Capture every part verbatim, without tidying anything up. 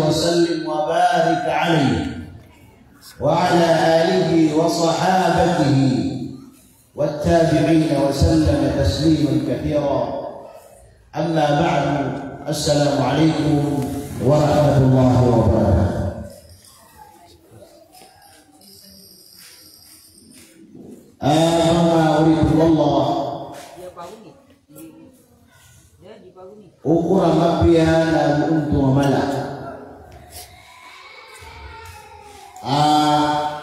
وسلم وبارك عليه وعلى آله وصحابته والتابعين وسلم تسليما كثيرا. أما بعد، السلام عليكم ورحمة الله وبركاته. Ah, manga oripn o Allah, o kora mapiya na onto a mala. Ah,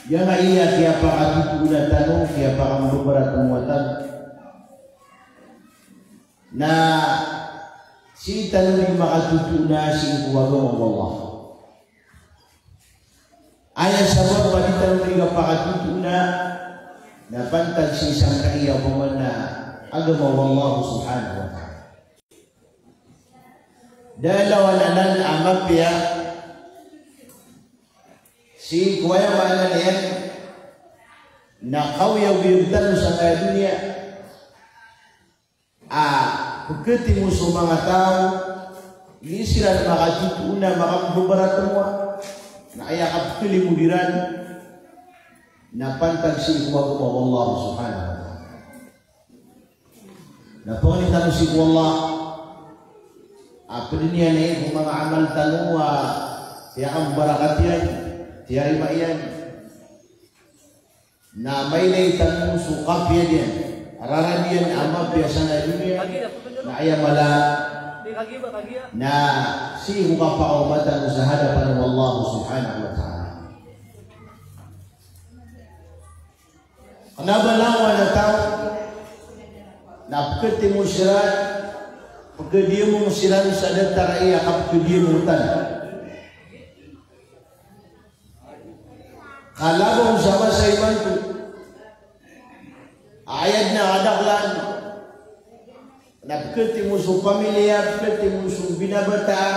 aya na aya kiyapakatotoona tano, kiyapakambabaratemowa tano, na sii tano di makatotoona sii ko agama o Allah. Aya sabap a di tano di kapakatotoona na pantag sii sangkaya opama na agama o Allah subhanahu wa ta'ala. Da a lawan anan a mapiya sii ko aya maana niyan na kaoyagoyag tano sangkaya doniya a pkhatimo so manga taw a di siran makatotoona, makambabaratemowa, na aya kapkhalimod iran na pantag sii ko agama o Allah subhanahu wa ta'ala. Na pangnin tano sii ko Allah a pd iyan ko manga amal tano a tiyambarakat iyan, tiyarima iyan. Na mailay tano so kapiya niyan, rarad iyan a mapiya sangkaya doniya, na aya mala na sii ko kapakaoma tano sa hadapan o Allah subhanahu wa ta'ala. Kna ba langon a taw na pkhatimo siran, pkhadiyamong siran sa datar a aya kapkhadiyamong tano. Kalabaw sa masa imanto, aya dn a kadaklan na pkhatimo so pamilya, pkhatimo so binabataan,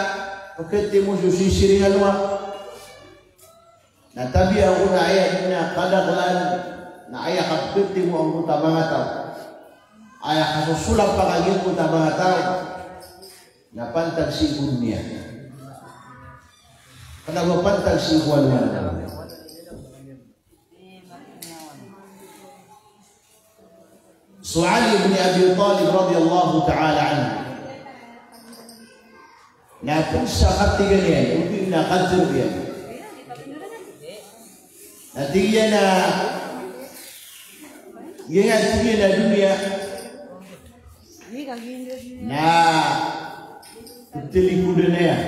pkhatimo so sisiriyan wa. Na tabiya ko na aya dn a kadaklan na aya kapkhatimo angkoto a manga taw, aya kasosolap a kagiyangkoto a manga taw, na pantag sii ko doniya. Kna ba pantag sii ko alongan. So Ali ibn Abi Talib radiyallahu ta'ala anhu na pn sa katiga niyan, odi na katharo iyan. Na tig iyan a, giya tig iyan a doniya na pthalikodan iyan.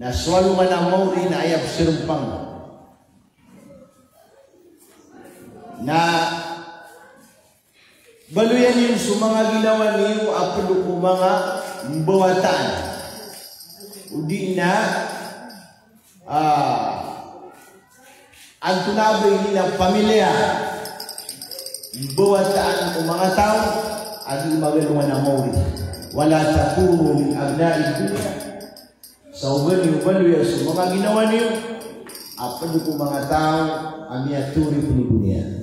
Na so alongan a maori na aya psarmpang na baloya niyo so manga ginawa niyo a pd ko manga mbawataan. Odi na, ah, antonaa ba ini na pamilya, mbawataan o manga taw a di magalongan a maori. Wala takunu min abna'id dunya. Sa oba niyo baloya so manga ginawa niyo a pd ko manga taw a miyatharo ko doniya.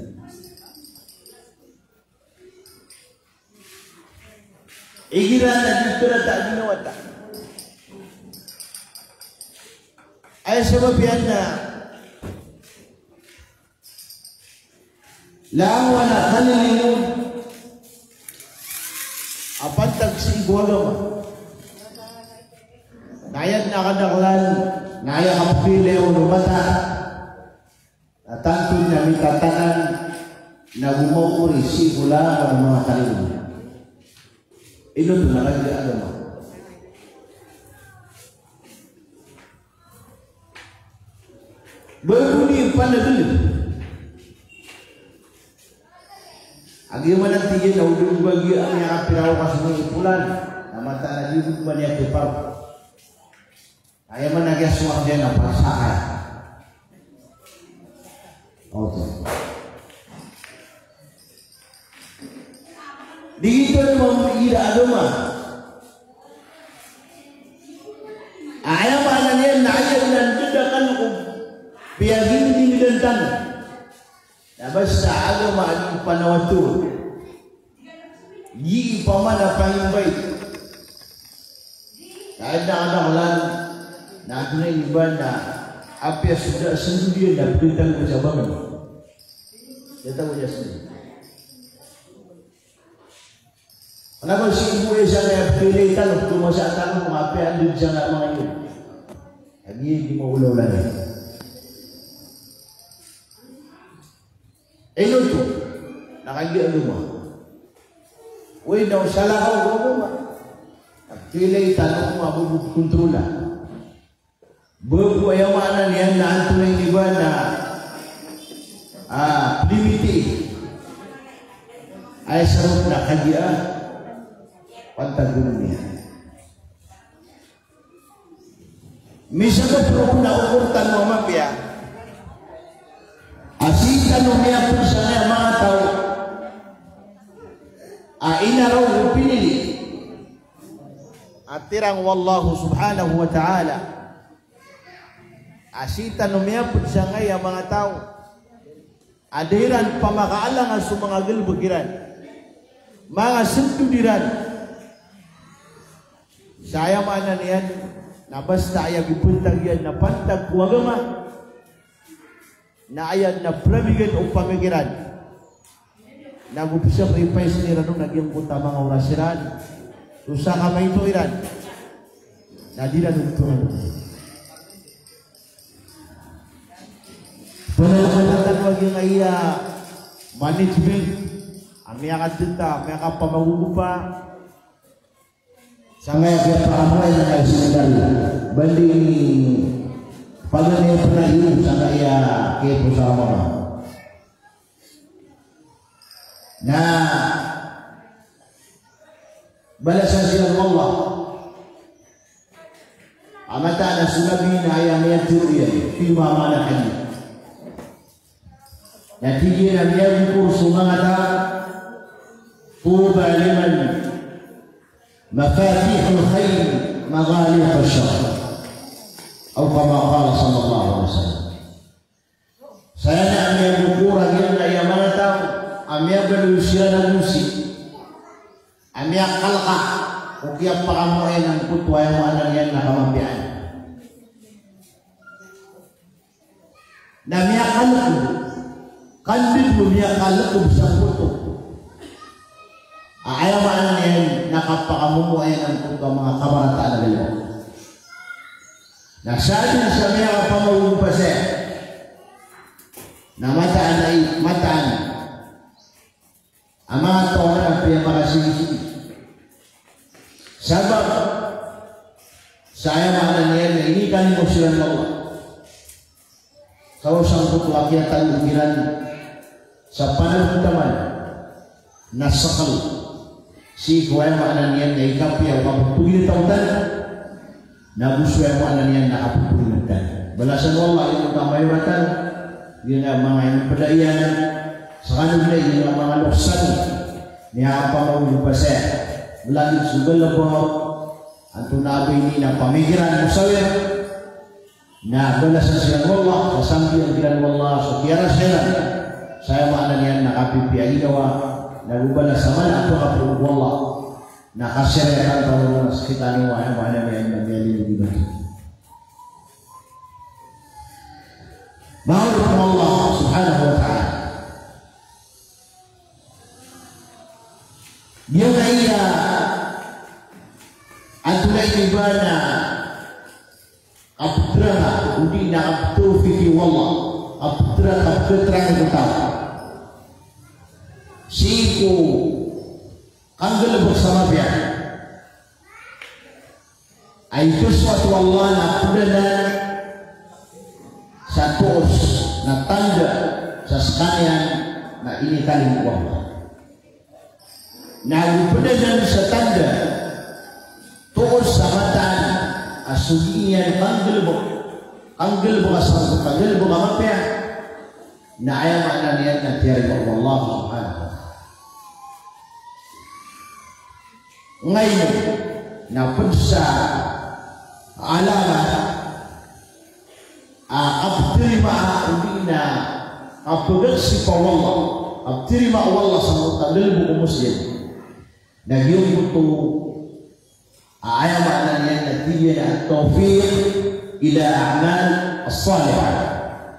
Igira na di pira ta ginawa ta. Aya sabap iyan na langon a kalilimod a pantag sii ko agama. Na aya dn a kadaklan na aya kapkhailay o mata. Na tanto na mitatanan na gomawri sii ko langon a manga kalilimod. Ino oto na kagiya agama. Bago ni panagel. Agi man a tig iyan a odon ko kagiya a miyakapira o kasong i Polan. Na mataan a di ko man iya kiparo. Aya man a kiyasowar iyan a pasakay. Oto. Di giyoto mambo igira agama. Aya maana niyan na aya dn a dadakan ko piyagindingidan tano. Na basta agama a di panawato. Di pamana pangimbay. Kaya na kadaklan na antonaa i ba na apiya so da a sendod iyan na pegetago sa bangen. Pegetago sa sendod. Kena ba sii bo iyan sangkaya pegilay tano, pegilay sa tano, mapiya anda sangkaya manga iyan. Lagid i maolaola niyan. Ino oto? Na kagiya agama. Oway, na o salakaw ko agama. Na pegilay tano ko mabobot kontrola. Ba ko aya maana niyan na antonaa i ba na, ah, limiti. Aya sabap na kagiya pantag ko niyan. Misabap roo na okor tano a mapiya a sii tano miyapd sangkaya manga taw a inaraw o pinili a tirang o Allah subhanahu wa ta'ala. A sii tano miyapd sangkaya manga taw a da iran pamakaalangan so manga galbk iran, manga sendod iran. Sa aya maana niyan na basta aya bibantag iyan na pantag ko agama, na aya na prabigan o pamikiran. Na go psacrifice iran on a giyangkoto a manga oras iran, so sakamaito iran, na di iran oto. Panalamatan a giyangkaya management a miyakadeta, miyakapamagogopa sangkaya kiyapakamoay na kaya sendal. Banding paganay a panayo sangkaya kiyaposama. Na balasan siran o Allah a mataan a so Nabi na aya miyatharo iyan, fima ma'na hadith. Na tig iyan a miyagokor so manga taw, tuba liman mafatihul khair maghaliqu shar. Aw kama qala sallallahu alaihi wasallam. Saya na miyagokor a giyangkaya manga taw a miyabaloy siran a gosip a miyakalka ko kiyapakamoay sangkoto a aya maana niyan na kamapiyaan. Na miyakalk, kandid o miyakalk sangkoto a aya maana niyan na kapakamomoayan angkoto a manga kamarataan a galbk. Na sadn sa miyakapamagogopa saya na mataan a i, mataan a manga taw a apiya makasisii. Sabap sa aya maana niyan na inikalimo siran o Allah. Sa o sangkoto a kiyatagoi kiran sa panantaman na sakal sii ko aya maana niyan na ikapiya o kapagpaginetaw tano. Na go so aya maana niyan na kapagpaginetaw tano. Balasan o Allah, ino ka mayoratan, giya manga inipeda iyan, sa kano gina giya manga loksan, niya apa manga inipasaya. Melagid so galebek, antonaa ba ini na pamikiran, mosawir. Na balasan siran o Allah, sa sambiyan kiran o Allah so kiyarasa iran. Sa aya maana niyan na kapipiya i ginawa, na go balas a mala a pakapoon o Allah. Na kasiraya tano na sekitani wa aya maana niyan na miyalimo di ba. Mawri o Allah subhanahu wa ta'ala. Giya aya antonaa ini ba na kaptera, odi na kaptawfiki o Allah, kaptera, kaptera ko taw sii ko kanggalebek sa mapiya. Ay, so Allah na ped anan sa toos na tanda sa sekaniyan na inikalimo o Allah. Na go ped anan sa tanda, toos sa mataan a so gii niyan kanggalebek, kanggalebek a sa, kanggalebek a mapiya, na aya maana niyan na tiyarima o Allah subhanahu wa ta'ala. Ngayon, na ped sa alamat a kapterima, odi na kapegasipa o Allah, kapterima o Allah sa kanggalebek o Muslim. Na giyangkoto a aya maana niyan na Tawfiq ila a'mal as-salihah.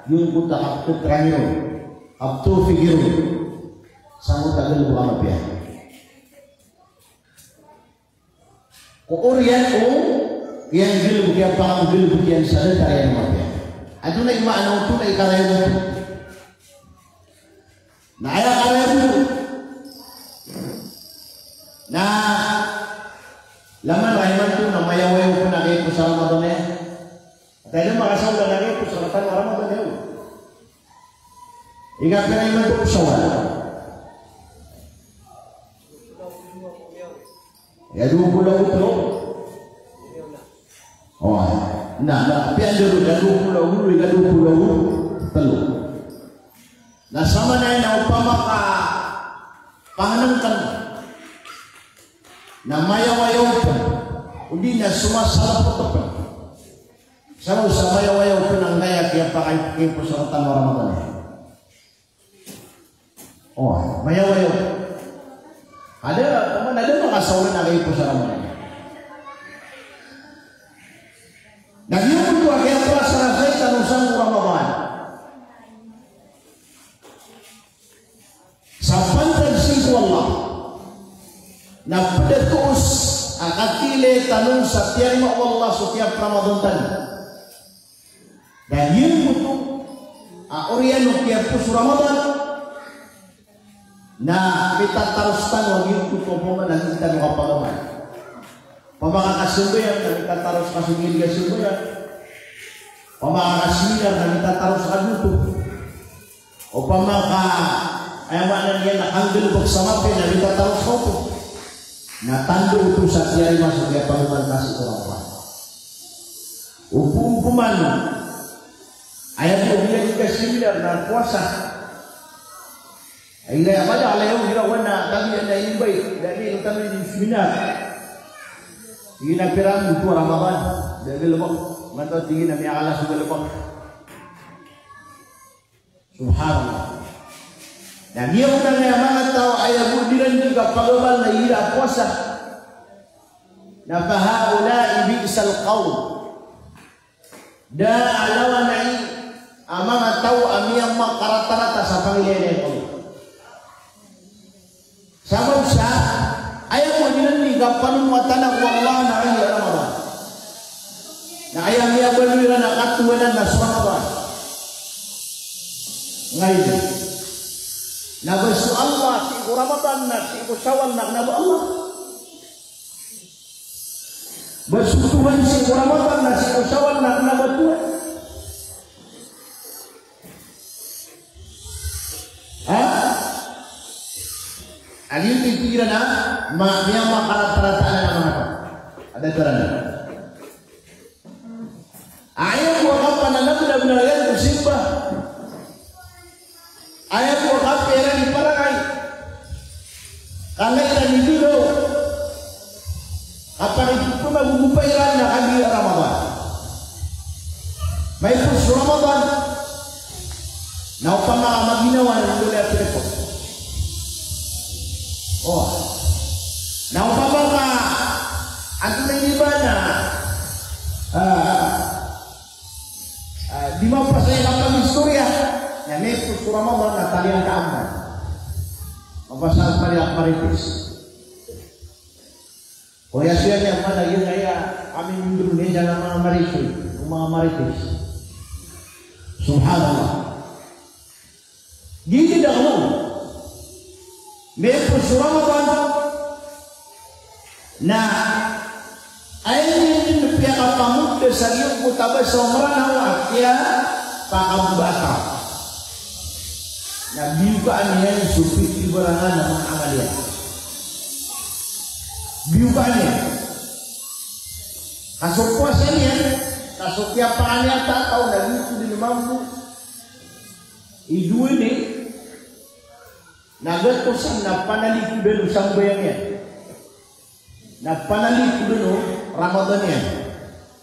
Giyangkoto a kaptharangi ron, kaptawfiqi ron sangkoto a galbk a mapiya. Ko oriyan o giyanggalbk iyan, panggalbk iyan sa datar iyan a mapiya. Antonaa i maana oto na ikarayag oto? Na aya karayag oto na laman ka imanto na mayawayaw pn a kaipos a Ramadan iyan. Tayo makasaw na kaipos a Ramadan iyan. Ikapira imanto ko Shawwal? Ika dowa polo ago tlo. O, na, na, piya ndoro, ika dowa polo ago, ika dowa polo ago tlo. Na samanaya na opama ka pahanangkan na mayawayaw pn, odi na somasalapot pn. Sa, sa mayawayaw pn angkaya kiyapakay, kiyapos a Ramadan. O, mayawayaw. Ada, taman ada makasaw na kaipos a Ramadan. Na giyangkoto a kiyapasarasay tano sangko Ramadan. Sa pantag sii ko Allah na pd a toos a katilay tano sa tiyarima o Allah so tiyap Ramadan tano. Na giyangkoto a oriyan o kiyapos o Ramadan na mitataros tano a giyangkoto a pamana a di tano kapagamal. Opama ka kasambayang na mitataros ka so giyangkai a sambayang. Opama ka kaseminar na mitataros ka goto. Opama ka, aya maana niyan na kanggalbk sa mapiya na mitataros ka oto. Na tanda oto sa tiyarima so kiyapagamal ka sii ko Ramadan. Opama, opama, aya bo giyangkai a seminar na powasa. Ay, aya maana, ala iyo, gira wan na kami na invite, da di kami di seminar. Tig iyan a pira oto a Ramadan, da galbk. Mantag tig iyan a miyakala so galbk. Subhanallah. Na giya oto na manga taw a aya bo di iran di kapagamal na igira powasa. Na fa haula'i bi'sal qawm. Da a lawan ai a manga taw a miyamakaratarataa sa pangilaya ko Allah. Sabap sa aya bo di iran di kapanonoatan ko Allah na aya Ramadan. Na aya miyabaloy iran a katowanan na so Ramadan. Ngayon. Na ba so Allah, sii ko Ramadan, na sii ko Shawwal, na kna ba Allah. Ba so Tuhan sii ko Ramadan na sii ko Shawwal na kna ba Tuhan? Ha? Aya pikiran a ma-, miyamakaratarataa a manga taw. Ada taran. Aya bo a kapananabnab iran ko simba. Aya bo a kapiya iran i parangay. Kangay iran i dodaw. Kapakipegogopa iran na kagiya Ramadan. Maipos so Ramadan. Na opama ka maginawa na lolay a telepon. O. Na opama ka antonaa i ba na, ah, ah, di mapasaya ka pag-istorya. Na maipos so Ramadan na taliyan ka amal. Mapasaya ka paliyan ka marites. O ya siya niyan man a giya aya kami mindoro niyan a manga marites, o manga marites. Subhanallah. Di di da kamo. Maipos so Ramadan na aya niyan dn piyakapamoda sa giyangkoto a basa o Mranaw a kiyapakabobata. Na biyokaan iyan so pikibarangan a manga amal iyan. Biyokaan iyan. Ka so powasa niyan, ka so kiyapakan iyan a taw na giyoto dn mambo i dowa ini, na gatosan na panalikodan o sambayang iyan. Na panalikodan o Ramadan iyan,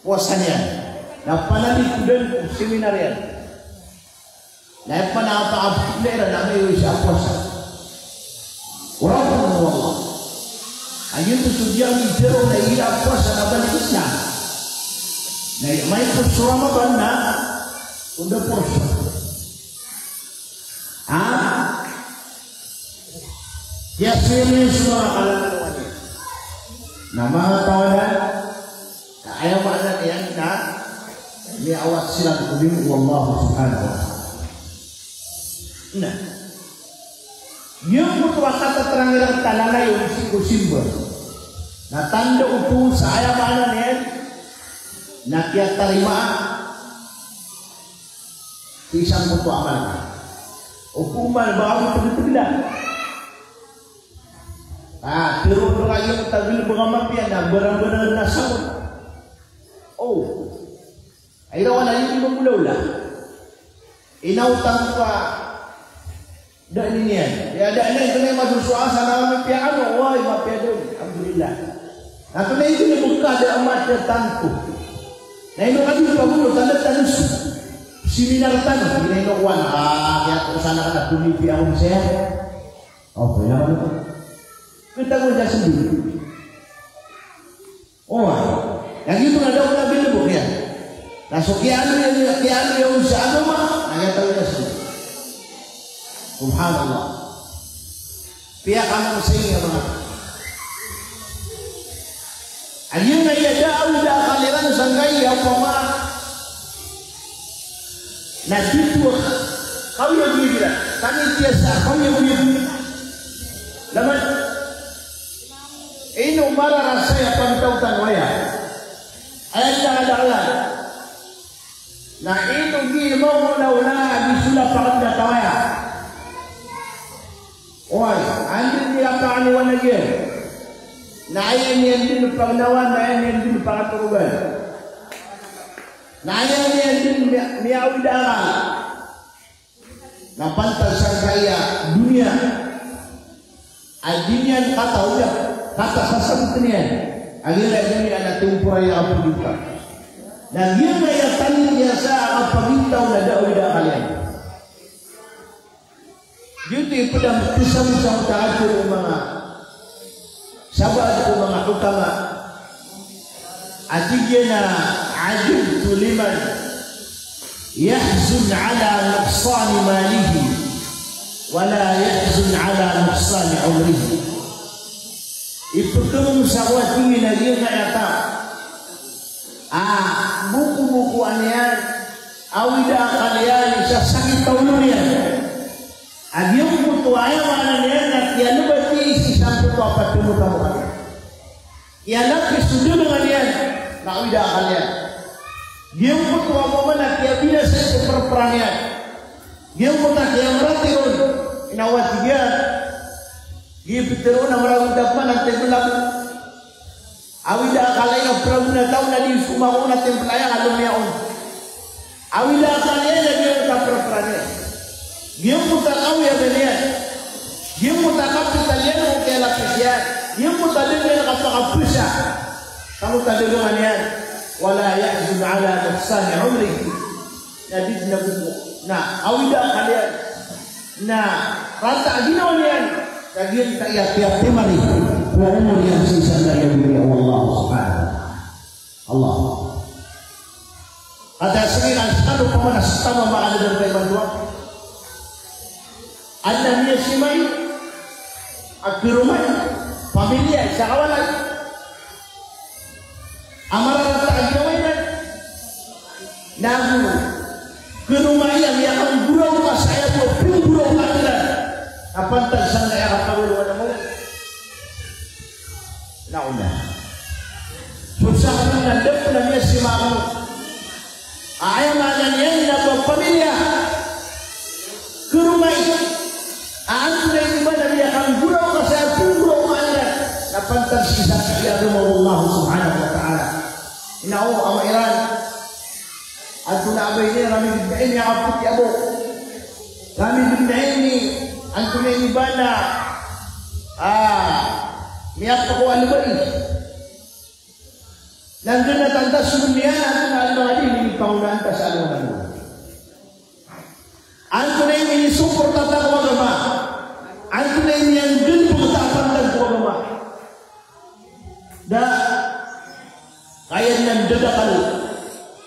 powasa niyan. Na panalikodan o seminar iyan. Na aya panapakapikir iran na mayoyos a powasa. Oraw ko, wallah. Aya oto so giyangkai a powasa na balik Islam. Ay, maito so Ramadan na, onda porsa. Ha? Kiyasoy niyo so manga kalalawan iyan. Na manga taw anan, na aya maana niyan na miyaawat siran ko limo o Allah subhanahu wa ta'ala. Na giyangkoto a katatarang iran a talalayon sii ko simba na tanda oto sa aya maana niyan na kiyatarimaa sii sangkoto a amal. O koman ba ako pagtagda. Ah, pero pagayang tagil ba ka mapiya na barang-barang na sabon. Oh. Ay rawan a di mamolawla. Inaotang ko a da niyan. Ya da niyan, ito na masosowa sa na mapiya ano, way, mapiya dn. Alhamdulillah. Na ito na ito na bukka da a matiya tanto. Na ino ka di pagolo, tanda tanda so seminar tano. Ino ino kwan, ah, kaya ko sana ka na punipi ako saya. Okay, naman ito. Kita ko dyan sa dito. Oway. Na giyoto na da on a bilbok iyan. Na so kiyaano iyan, kiyaano iyan sa agama, na aya taw iyan sa. Subhanallah. Piyakamaosay niyan manga. Aya na aya da a awid a akal iran sangkai a opama na tito a kawiyagoyag iran. Kami tiyasa a kawiyagoyag iran. Laman. Ino mararasay a pantawtan o aya? Aya dn a kadaklan. Na ino di maona-ona a di so lapakan a kawaya. Oway, anda di lapakan i wanag iyan. Na aya niyan dn pagnawan, na aya niyan dn pakatorogan. Na aya niyan dn miya-, miyaawid a akal. Na pantag sangkaya doniya a di niyan katawi, katasasabot iyan a giyangkaya doniya na temporary a pagintaw. Na giyangkaya tano a miyasa a kapagintaw na da a awid a akal iyan. Giyoto i pd a miyasabot sa mutaakhir o manga sabaad ko manga hukama a tig iyan a, "Ajibtu liman yahzun ala nuqsani malihi, wa la yahzun ala nuqsani umrihi." Ipkhmng sa ko a tig iyan a giyangkaya taw a bokobokoan iyan, awid a akal iyan sa sakit a olo niyan. A giyangkoto aya maana niyan na kiyalbat iyan sii sangkoto a pathmot a mokal iyan. Kiyalapis so dagangan iyan na awid a akal iyan. Giyangkoto a opama na kiyabinasa iyan so prapran iyan. Giyangkoto a kiyamaratay ron, ino a tig iyan. Giya pitharo on a maragon taman a tibla. Awid a akal iyan a pragon a taw na di so mako on a tibla iyan a lomiya on. Awid a akal iyan a giyangkoto a prapran iyan. Giyangkoto a kawiyagan iyan. Giyangkoto a kapital iyan o kiyalapis iyan. Giyangkoto a da niyan kapakapisa. Giyangkoto a dagangan iyan. Wa la yahzun ala nuqsani umrihi. Na di dn a boko. Na awid a akal iyan. Na rata a ginawa niyan. Na giyangkaya piyatimari ko omor iyan sii sa giyangkaya o Allah subhanahu wa ta'ala. Allah. Katii a sii na skano pman a sktano a manga leader a imanto a adn a miyasima i a karoma i pamilya i sa kawalay a mararata a ginawa iran. Na ago karoma i a miyakanggoraok a sa aya bo a pnggoraok iran na pantag sangkaya kapagalowan a mawri. Na ona. So sakn na da pn a miyasima ko a aya maana niyan na ba pamilya. Karoma i a antonaa i ba na miyakanggoraok a sa aya pnggoraok iran na pantag sii sa agama o Allah subhanahu wa ta'ala. Ino a ama iran. Antonaa ba ini, rami dn a ini a kapoti a bo. Rami dn a ini, antonaa ini ba na, ah, miyapako a lbay. Na nggnatan ta so doniya na antonaa a lbay a di ini pangonaan ta sa alongan a doniya. Antonaa ini inisoporta ta ko agama. Antonaa ini a nggnbg ta a pantag ko agama. Da, kaya nan dadakal.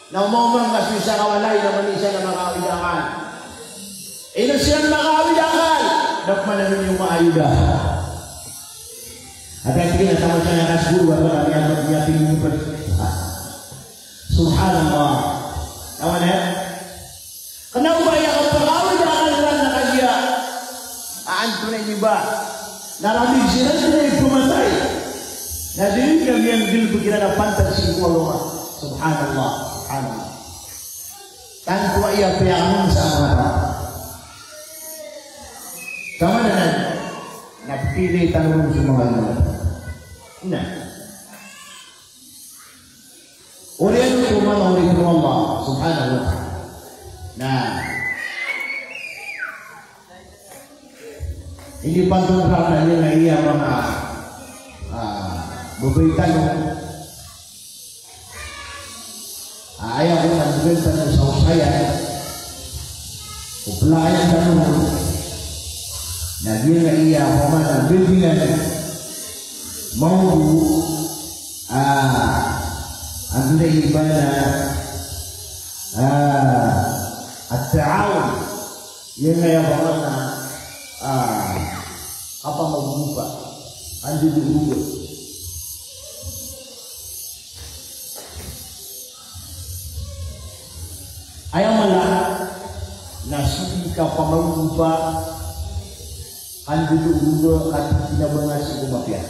Na omaoma ngka so isa ka walay na mani siya na makaawid a akal. Ino siran makaawid a akal? Da pman a miniyoka a ayuda. Ati a tig iyan a taman siya na kasguro a ba kami a miyapinipet. Subhanallah. Taman iyan? Kna o ba aya kapakaawid a akal iran na kagiya a antonaa i ba na radig siran na ipmatay. Na di niyan miyanggalbk iran a pantag sii ko Allah. Subhanallah. Subhanallah. Tanto a aya piyakanon sa manga taw. Taman anan, na pili tano ron so manga iman. Na. Oriyan oto manga oripn o Allah subhanahu wa ta'ala. Na inipantonaa rkano a aya manga, ah, babay tano. Ah, aya ko na bgan tano sa osayan. O plakayan tano. Na giyangkaya opama na bibingan. Mawdu, ah, antonaa i ba na, ah, at-ta'awun. Giyangkaya opama na, ah, kapamagogopa. Antonaa i ba? Aya mala na so di kapamagogopa, antonaa i ba, ka di kinabanga sii ko mapiya.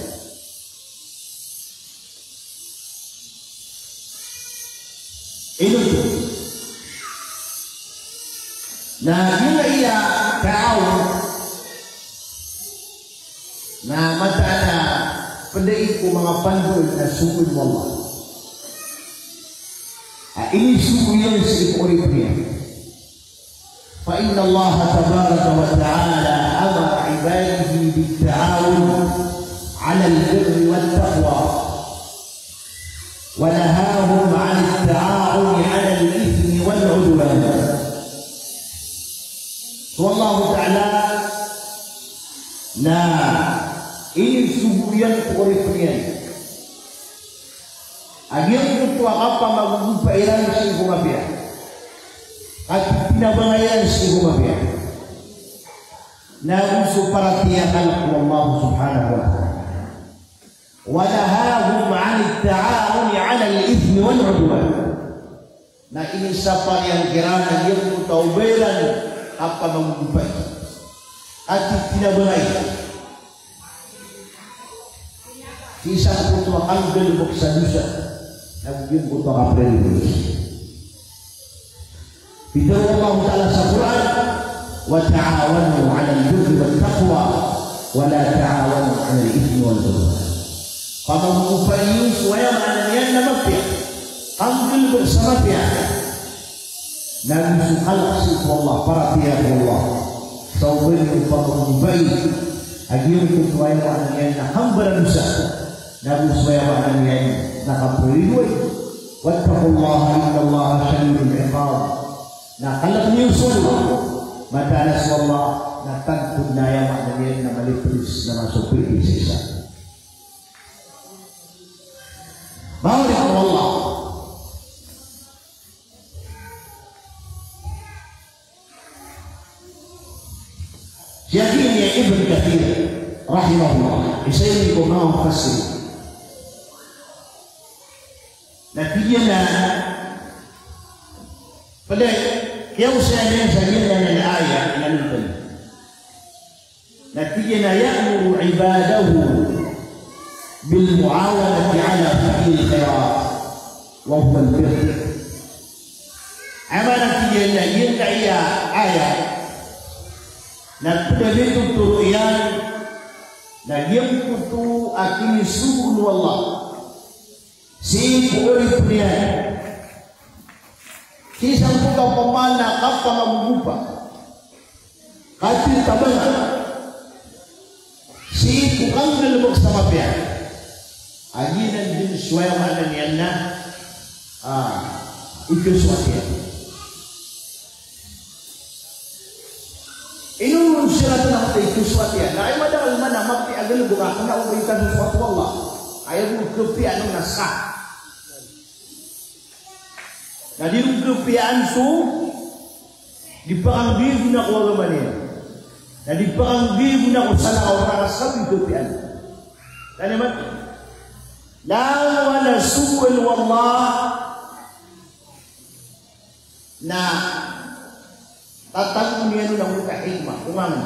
Ino oto? Na giyangkaya ta'awun na mataan a pd aya ko manga pandoan na sogoon o Allah. A inisogo iyan sii ko oripn iyan. فإن الله تبارك وتعالى أمر عباده بالتعاون على البر والتقوى، ونهاهم عن التعاون على الإثم والعدوان. So Allah Ta'ala na inisogo iyan ko oripn iyan a giyangkoto a kapamagogopa iran sii ko mapiya, ka di kinabanga iran sii ko mapiya. Na ago so paratiyaya ko Allah subhanahu wa ta'ala. ونهاهم عن التعاون على الإثم والعدوان. Na inisapar iyan kiran a giyangkoto a ba iran kapamagogopa ka di kinabanga iran sii sangkoto a kanggalbk sa dosa, na giyangkoto a kapriridoay. Pitharo o Allah Ta'ala sa Qur'an, وتعاونوا على البر والتقوى ولا تعاونوا على الإثم والعدوان. Pamagogopa iyo so aya maana niyan na mapiya. Kanggalbk sa mapiya. Na ago so kalk sii ko Allah, paratiyaya ko Allah. Sa oba niyo pamagogopai a giyangkoto a aya maana niyan na kambaradosa. Na ago so aya maana niyan na kapriridoay. واتقوا الله إن الله شديد العقاب. Na kalk niyo so Allah. Mataan a so Allah na tanto na aya maana niyan na malipds na masopiya sii sa Mawri ko Allah. Giya giya i Ibn Kathir rahimahullah, isa iyan ko manga mufassir. Na tig iyan a pd a kiyaosaya niyan sa giyanan a ayat na nton. Na tig iyan a يأمر عباده بالمعاونة على فعل الخيرات وهو البر. Aya maana tig iyan a giyangkaya a ayat na pd a mitotoro iyan na giyangkoto a kinisogoon o Allah sii ko oripn iyan sii sangkoto a pamana kapamagogopa, katii tabang sii ko kanggalbk sa mapiya. A giyanan dn so aya maana niyan na, ah, ikoswat iyan. Ino siran na mapiya ikoswat iyan? Na aya madakl man a mapiya a galbk a kna o ba ikoswat o Allah. Aya bo kapiya anan na sa Na di ron kapiyaan so di pakanggay ko agama niyan. Na di pakanggay ko salakaw, na kasabi kapiyaan. Kalimat. Langowan a sogoan o Allah na tatagoon iyan on a hikmah, ongangn.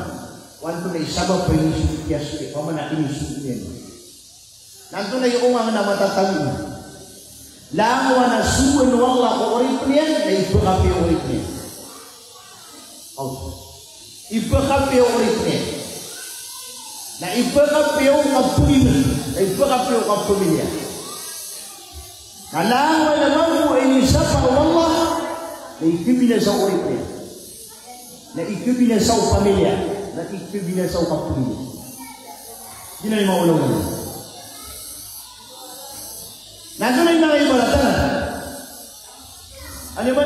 O antonaa i sabap a inisogo iyan, opama na inisogo iyan. Na antonaa i ongangn a matatago iyan. Langowan a sogoan o Allah ko oripn iyan, na ipakapiya o oripn iyan. Aw. Ipakapiya o oripn iyan. Na ipakapiya o kapagina. Na ipakapiya o kapamilya. Na langowan a mambo a inisapar o Allah, na ikabinasa o oripn iyan. Na ikabinasa o pamilya. Na ikabinasa o kapamilya. Giyanan i manga ulama. Na antonaa i manga ibarat anan? Ano ba?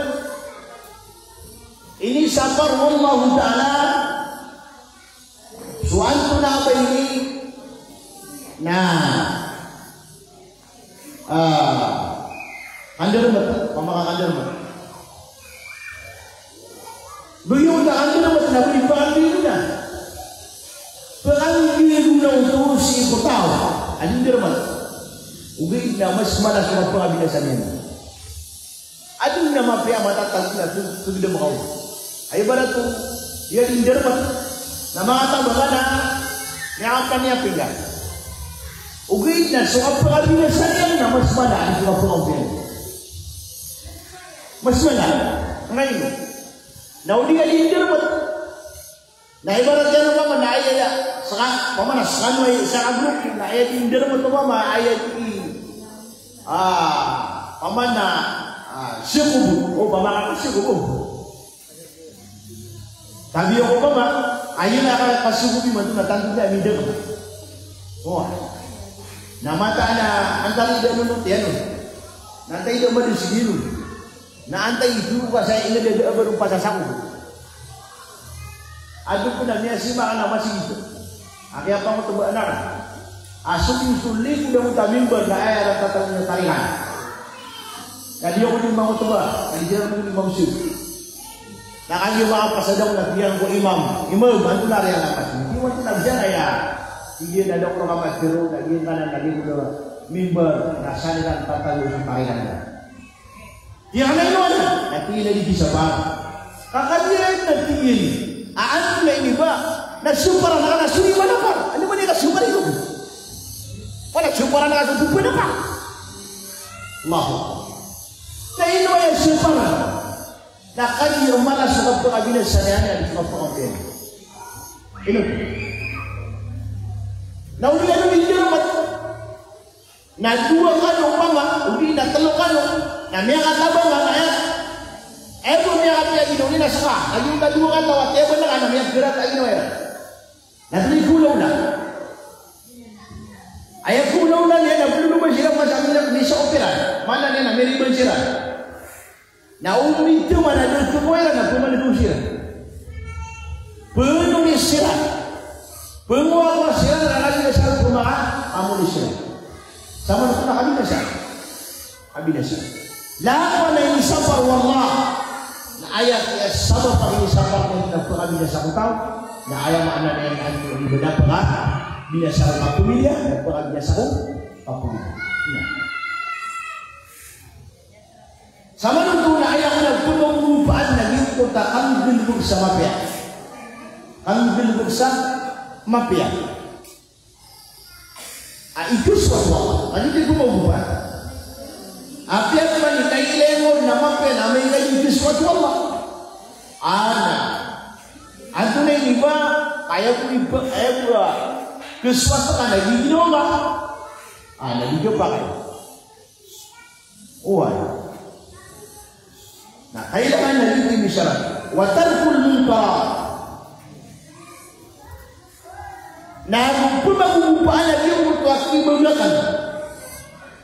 Inisapar o Allahu Ta'ala so antonaa ba ini na, ah, kandarmat, opama ka kandarmat. Bagi o kandarmat na bagi pakandarmat na. Pakandarmat na oto sii ko taw a di ndarmat. Ogaid na mas mala so kapakabinasa niyan. Adn a mapiya a matatago na so, so gdam ka on. Aya ibarat o, aya di ndarmat. Na manga taw ba ka na, miyakapaniya pinggan. Ogaid na so kapakabinasa niyan na mas mala, di so kapakabinasa niyan. Mas mala. Ngayon. Na o di ka di ndarmat. Na ibarat iyan opama na aya, aya, saka, opama na skano aya, saka grupo, na aya di ndarmat opama, aya di, ah, opama na, ah, sikubo, opama ka sikubo. Tabi ako opama, aya na ka, ka sikubo imanto na tanto di a mindarmat. O. Na mataan a antaa i da nonot iyan on. Na antaa i da madi sii on. Na antaa i doro ka sa ingd a da a ba ron pasasakob. Adn pn a miyasimbaa ka na masgit a kiyapangotbaan akn a so di so lingkod angkoto a mimbar na aya rata tano na tarikan. Na di ako di mangotba, na di ako di mangosog. Na kagiya makapasad ako na tig iyan ko imam, "Imam, antonaa aya a kapas?" Di ako na biyan aya. Tig iyan a da ako roo kapas roo, na giyanan na lingkod a mimbar na san iran tatago so tarikan iran. Tig iyan a ino anan? Na tig iyan a di di sapar. Ka kagiya na tig iyan a antonaa ini ba na saparan ka na so di manapar. Ano man i kasaparan ko? Wala saparan ka so di manapar. Allahu Akbar. Na ino aya saparan? Na kagiya mala so kapakabinasa niyan a di so kapakabinasa. Ino? Na o di ka di ndarmat. Na dowa kano opama, o di na tlo kano, na miyakatabang ka na aya. Aya bo miyakapiya ginawa niyan na ska, lagid o dowa kano, aya bo na ka na miyakagrat a ginawa iran. Na tlo i kolaola. Aya kolaola niyan na ploloban siran, masa niyan na misa-opera. Maana niyan na miriban siran. Na o mitaman a da oto ko iran na pmandao siran. Pngowa siran. Pngowa siran na lagid a sa pmaka, amoni siran. Sa man pn a kabinasa. Kabinasa. Langowan a inisapar o Allah. Na aya, aya sabap a inisapar iyan na pkabinasa ko taw. Na aya maana niyan na antonaa i ba na pkabinasa ko kapamilya, na pkabinasa ko kapamilya. Na. Sa man oto na aya ko na pmangopaan na giyangkoto a kanggalbk sa mapiya. Kanggalbk sa mapiya. A ikaswat o Allah. Aya di pmangopaan. Apiya man i kailangan na mapiya na amay ka ikaswat o Allah. Ana. Antonaa ini ba, aya ko iba, aya ko, ah, kaswat ka na di ginawa. Ana, di ka pakay. Oway. Na kailangan na giyoto i misarat. Wa tarkul munkarat. Na pmangopaan a giyangkoto a kibagakan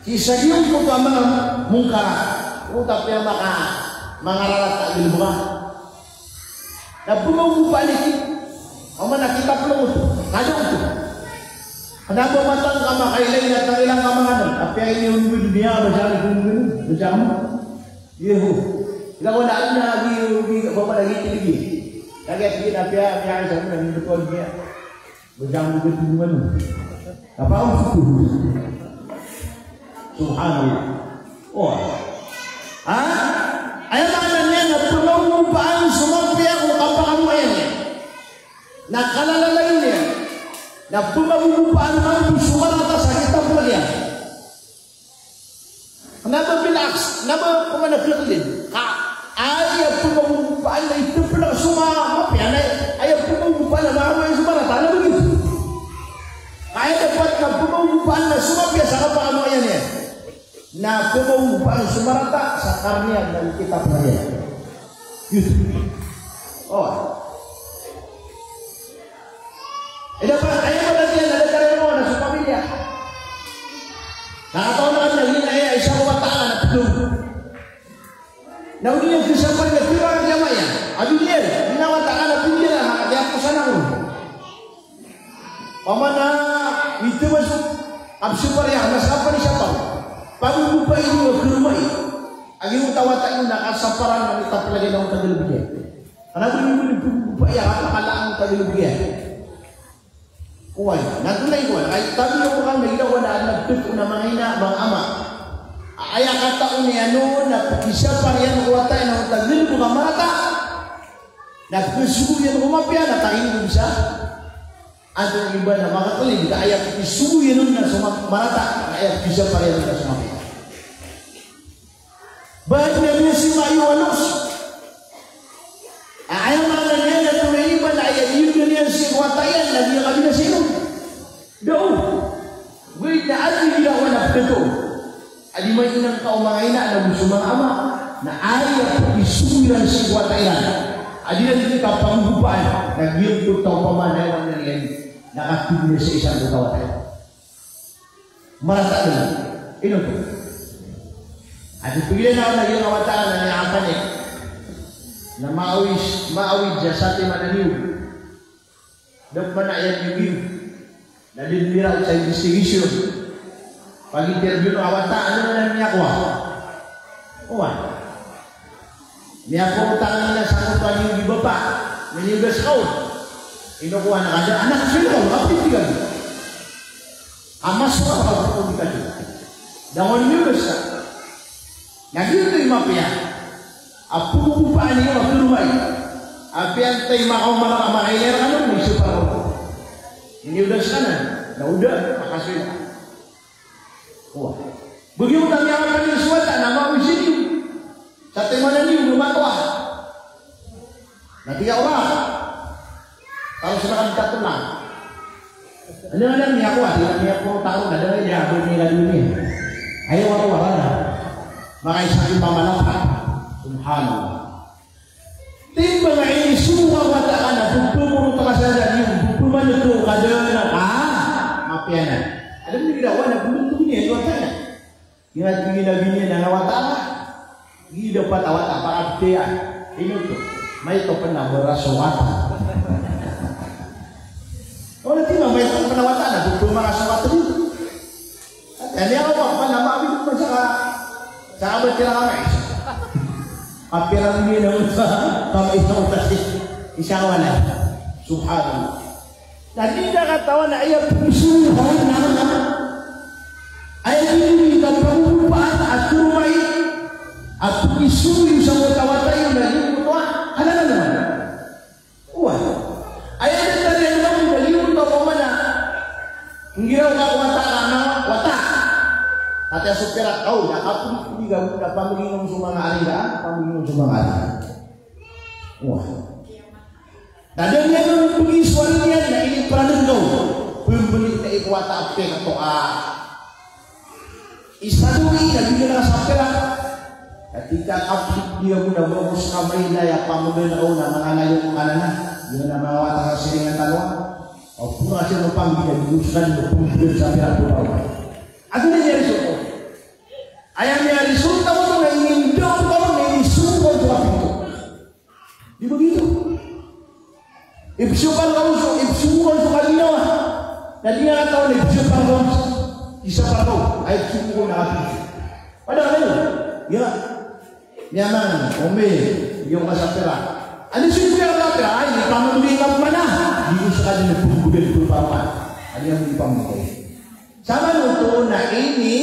sii sa giyangkoto a manga mungkarat. O, tapi a maka, manga rarata a ginawa. Na pmangopaan i ki, opama na kita pn oto, kada oto. Kna ba matag ka makailay na tangila ka manganan, apiya ini on ko doniya, ba siya ko doniya, ba siya ko. Iyo. Ila ko na adn a lagi, lagi, ba pala lagi, lagi. Lagi, lagi, na piya, piya, sa mo na, ni betul niya. Bajang mo betul mo. Apa ang suku? Subhanallah. Oh. Ha? Aya maana niyan na pmawupaan so mapiya ko kapakamoayan iyan. Na kalalalayon iyan. Na pmawupaan mambo so marata sa kitab iyan. Kna ba bilaks, kna ba pman a fiqh din. Ka, aya pmawupaan na ito pn a so ma-, mapiya na, aya pmawupaan na mapiya so marata, kna ba giyoto. Ka aya dapat na pmawupaan na so mapiya sa kapakamoayan iyan. Na pmawupaan so marata sa karniyan na kitab iyan. Giyoto. Oh. Aya dapat, aya maana niyan na datar iyan on na so pamilya. Na katawan ka na, ino aya isa ko wata a na pito. Na odi niyan kisapar iyan, pira a jamaah iyan. Odi niyan, ino wata a na pito iyan, na kaya ko sana ko. Pamana, ito masuk, kapsapar iyan, na sapar iyan sapar. Pagbubupa iyan, karoma iyan. Agi o tawata iyan na kasaparan na mitapalagay na o tagalbig iyan. Kna ba niyo ba niyo pagbubupa iyan, kapakalaan o tagalbig iyan. Oway, na tonay ko, ay tabi ko kan na ila ko na anak tut o na manga ina, manga ama. Aya katao niyan on na pkisapar iyan ko wata iyan o tagalbig a marata. Na pkisogo iyan ko mapiya na tayin ko bisa. Antonaa i ba na makakali, ka aya pkisogo iyan on na so ma-, marata, ka aya pkisapar iyan on na so mapiya. Ba niyan sii ma iyo walos. Aya maana niyan na tonaa i ba na aya di niyan sii ko wata iyan na di niyan kabinasa iyan. Da o. Wait na adi di niyan wata pito. Adi man inan ka o manga ina na go so manga ama. Na aya pkisogo iran sii ko wata iran. Adi iran di kapanggugupa. Na giyoto opama na aya maana niyan. Na katig iyan sii sa wata iran. Marata dn. Ino oto? Adi pgila na, na giya wata na niyan a panik. Na maawid, maawid sa satiman a niyog. Da pman a aya niyog iyo. Na di miraw sa investigation. Pag-interview o wata, ano na miyakowa? Oway. Miyakowa o tangina sa koto a niyog i bapa. Miniyogas ka on. Ino kowan ka da, anak, sino ka on? Kapit ka on. A mas ka on, kapit ka on. Da on miniyogas ka. Na giyoto i mapiya. A pagbubupa niyo a karoma iyan. Apiya antaa i makaoma ka a makailay rkano, misapar ka on. Miniyogas ka na. Na o da, makasoy ka. Oway. Ba giyoto a miyakapaniyogas so wata na maawid sii. Sa timan a niyog, matoa. Na tig a wata. Kalo sa na kami tatlo na. Ano na miyakowa, di na miyakowa tao, na da niyan, di na niyan. Aya wata, wata na. Makaisa ko pamalapa. Subhanallah. Timbang a inisogo a wata ka na, pagpamorot ka sa da niyan, pagpamanoto ka da na, ah, mapiya na. Alam niyo, ginawa na, pagpamorot niyan, wata na. Gina-, gina-, gina-, na wata na. Gina pa ta wata, para tiya. Ino oto? Maito pn a maraso wata. Wala tig a maito pn a wata na, pagpamaraso wata niyan. Ati, ani ako, apa na mabi ko sa ka, sa ka ba tira kami? Apira mi na unsa, kami sa unsa si, isa ka wala. Subhanallah. Na di na katawan a aya pagisuhan na, aya di na katawan a karoma iyan, a pagisuhan sa wata-wata iyan na di ko to, ah, halal na. Oway. Aya dn tariyan mambo na giyoto opama na. Nggiraw ka ko wata ka na, wata. Ati a so pirak ka on, na kapuli-puli ka on, na pamagingom so manga ari ka, pamagingom so manga ari. Oway. Na da niyan on pagisuhan iyan, na iniperaneng ka on. Pembeli na iko wata a pekato a. Isa dn i, na di ka na sa pirak. Katika kapit di ako na bangos ka mailay a pamagana o na manga layo ka na na. Di na manga wata sa siringan tano. O pura siya no panggi na di ko sa kanya pumpiyan sa pirak ko tao. Ano na niya resulta? Aya niya resulta ko na inindaw ko na inisogo ko sa kapit ko. Di ba giyoto? Ipsopar ka on so, ipsopar ka on so kaginawa. Na di nga katawan na ipsopar ka on. Isapar ka on. Ay, ipsopar ka on na kapit. Padahal, ya. Niyaman, ombi, iyo ka sa pira. Anda so pira ka pira? Ay, ipamanggi ka mana? Di ko sa kadin pagbudan ko pa man. Anda mo ipamanggi? Samanoto na ini,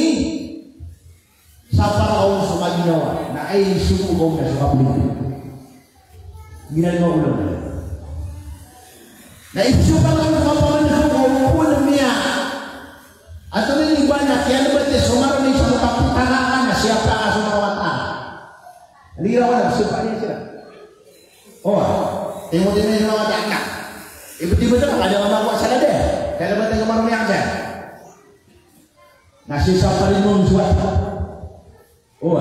sapar ka on so kaginawa, na ay suko ka on na so kaplit. Ginagawa ko lang. Na ipsiyapa ka on so kapamanggi ko, ko, ko, na miya. Ato na ini ba na kiyalbat iyan so maroni sa kaputara ka na siyapa ka so mawata. Liraw na, siyapa niyan sira. O, timo-timo iyan so mawata na. Ibt-ibt na, kada ka makowa sa lade. Kiyalbat iyan so maroni a kasa. Na sisapar iyan so mawata. O.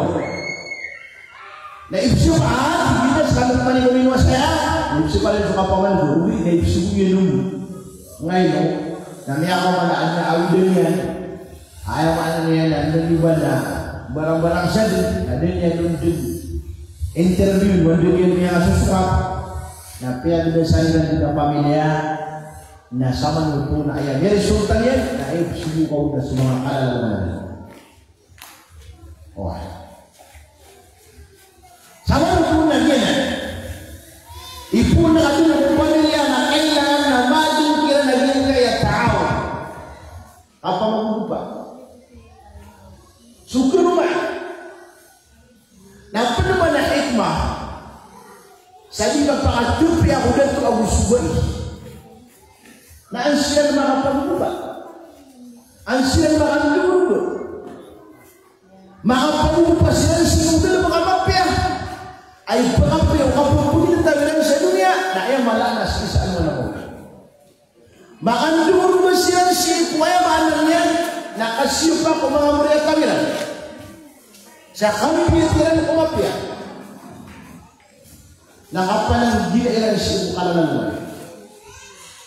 Na ipsiyapa, di kita sa kapamanggi ko miniwa saya. Ipsiyapa iyan so kapamanggi ko, oway, na ipsiyapa iyan on. Ngayon, na miyakaoma na, na awidan iyan. Aya maana niyan na, na di ba na barang-barang sa di, na di niyan on di interview, na di niyan miyakasosokat. Na piyagda sa iran di na pamilya, na samanoto na aya miresulta niyan, na ipsiyapa ka on na so manga kalalaman. Oway. Samanoto na giyanan. Ipoon ka dn ko pamilya na kailangan na madn kiran a giyangkaya taawun. Kapamanggogopa. So karoma. Na pd man a hikmah sa di kapakatpi ako dato ago so bai. Na an siran makapamanggogopa. An siran makandoroma. Makapamanggogopa siran sii ko dalm a kamapiya. Ay pakapiya o kapagpagitaw iran sa doniya, na aya mala na sii sa ano na ko. Makandoroma siran sii ko aya maana niyan na kasiyapa ko manga moriyataw iran. Sa kapiya iran ko mapiya. Na kapananggila iran sii ko kalalawan.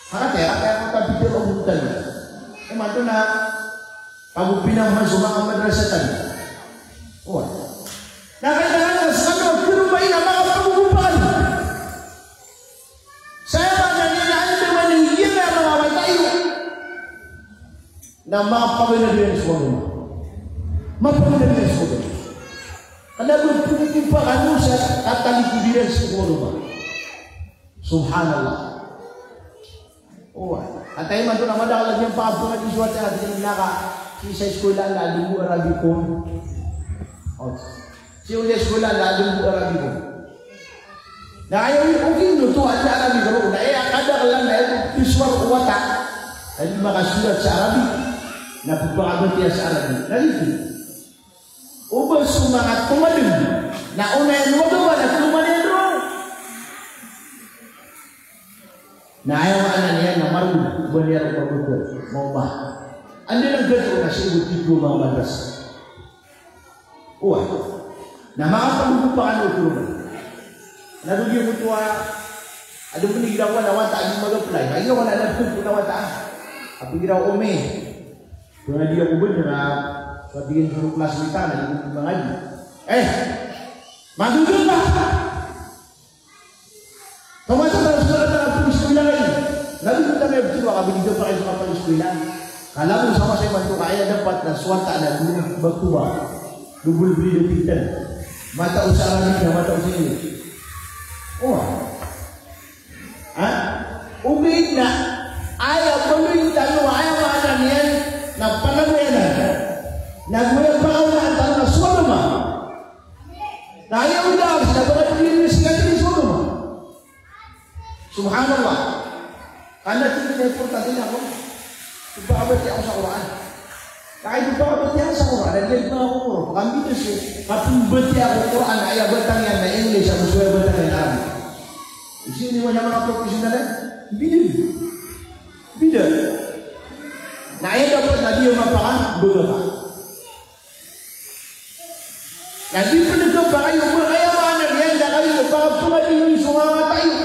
Makataya, kaya ko tabi ko buta na. Imanto na pagopina man so manga madrasa tano. Oway. Na kailangan na sa ano, pero ba ina manga pagopaan. Sa aya maana niyan na anda man iyan a manga matay. Na mapagana diyan so agama. Mapagana diyan so agama. Kna ba pagopaan sa katalikod iran so agama. Subhanallah. O, antaa imanto na madakl a giyangkaya pangadi so wata a di naka, sii sa iskola na adn bo Arabic ko. O. Sii sa iskola na adn bo Arabic ko. Na aya ogaid oto a di Arabic ko, na aya kadaklan na aya pisuar o wata a di makasorat sa Arabic, na pphakabatiya sa Arabic. Na giyoto. O ba so manga tomadn, na onaan o agama na tomadn roo. Na aya maana niyan na margn, o ba niyan roo pagotol, maoma. Anda na gato na sii bo titho manga madrasa. Oway. Na manga pagopaan o toroman. Na dogiya oto a, adn pn igira ko na wata a di mag-apply. Igira ko na adn pn na wata a. Apigira o omi. Pangadi ako ba na, pati iyan so classmate na di mangadi. Eh, magogol ka. Pamasa na so kapag-eskwela ka ini. Labi ko na may btiro a kabigay pa kayo sa kapag-eskwela. Kala mo sa masa imanto ka aya dapat na so wata na dn ba ko ba. Double breed o pintan. Matao sa Arabic na matao sa English. O. Ha? Ogaid na aya baloy tano, aya maana niyan na panagoyanan. Na goya pakaonaan tano na so agama. Na aya oda a sii na ba ka di niyan sii na so agama. Subhanallah. Kna tig iyan a importante na ako. Pphakabatiya ako sa Qur'an. Na aya pphakabatiya sa Qur'an, na di ako makakokoron. Pakambida so kapmbatiya ko Qur'an, aya batang iyan na English, ago so aya batang iyan na Arabic. Sii niyo manga professional, eh? Bida. Bida. Na aya dapat na di iyo mapakambida ka. Na di pn ka ba kayo, aya maana niyan na kayo ba pn di iyo so manga wata iyo.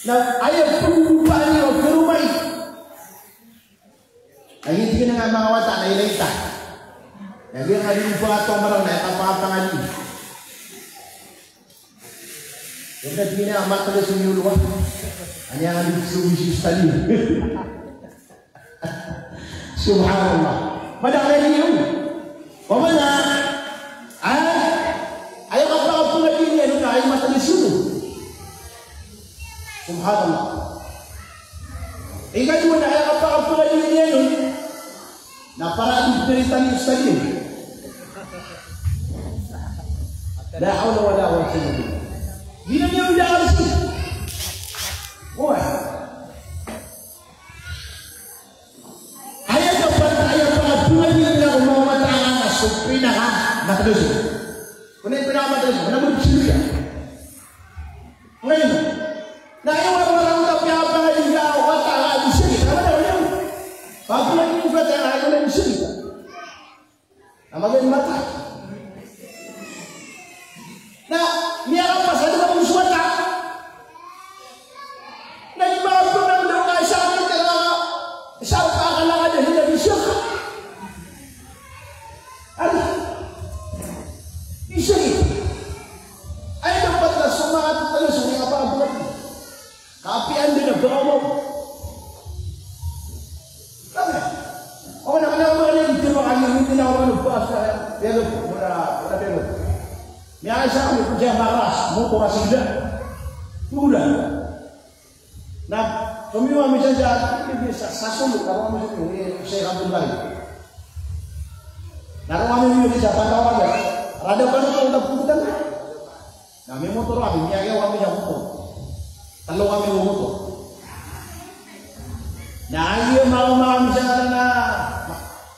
Na aya pn ba niyo karoma iyo. Lagid iyan a manga wata na ilay ta. Na giya nga di mo pangato a maraw na aya kapakapangadi. Anda tig iyan a matag so miyolo a. Anda nga di so miyolo a. Subhanallah. Madakl a iniyo. Pamana, ah, aya Subhanallah. Ikadowa na aya kapakapakay iyan on na para di pagaritan i ustadh iyan. La hawla wala quwwata illa billah. Di na niyan aya arsi. Oway. Aya dapat, aya pangapangadi iyan ko manga wata a so pinakamatas. Kna o pinakamatas, kna o psirk iyan. Ngayon, na aya wata a piyakapangadi iyan ko wata a di sirk, kna o wata a di sirk. Pangapangadi iyan ko wata a di sirk. Na magaan mata. Na miyakapasad a manga suwata. Na di ba ako nang daw ka isa ang tira, isa ang kakalakad a hindi na siya. Ano? Isa eh. Ay, dapat na sumangat tayo sa mga pagbuhat. Kapiya anda na ba ako? Sabi, o, na, na, na, na, hindi mo kami, hindi na ako ano, ba, sa, pero, wala, wala, pero. May asa kami, kung siya maras, motor a sila. Wala. Na, kumiwa mi sa, sa, sa, sa Sulu, na, kung ano, si Sheikh Abdul Bari. Na, kung ano, yung isa, patawa ka. Rada pa na, kung napunta na. Na mimotor ami, miyagiya ami sa motor. Tlo ami sa motor. Na aya mama mi sa na,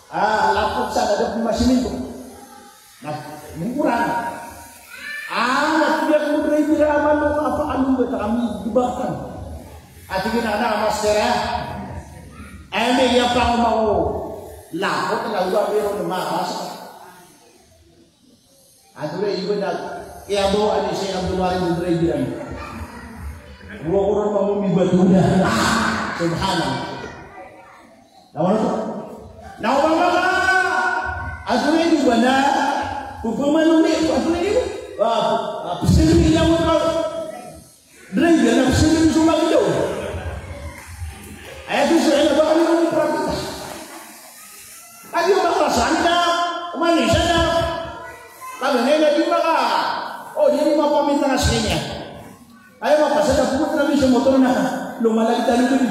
ah, lapot sa, na da pn masiminto. Na mungkuran. Ah, na tiyak mo dray dira man, apa, ano ba, kami, di ba, kan? Ati gina na, master, ah. Ay, may iya pa ako, lapot na, uwa, pero na, makas. Antonaa i ibarat, kiyabawaan i Sheikh Abdul Wahid Al-Buraydi. Wa Qur'an mambo mi batuda. Subhanallah. Lawan ko. Na opama ka, antonaa i ibarat, opama ka, antonaa i ibarat, ah, ah, psirmi niyan mo ka. Driver na psirmi so magidaw. Aya so ina ba kami ko praktika. Adi o makarasaan na, oman isa na. Kami na ina di maka, o, di mapamit na kasi niya. Aya mapasad a pukot na mi so motor na, lomalagid tano dun.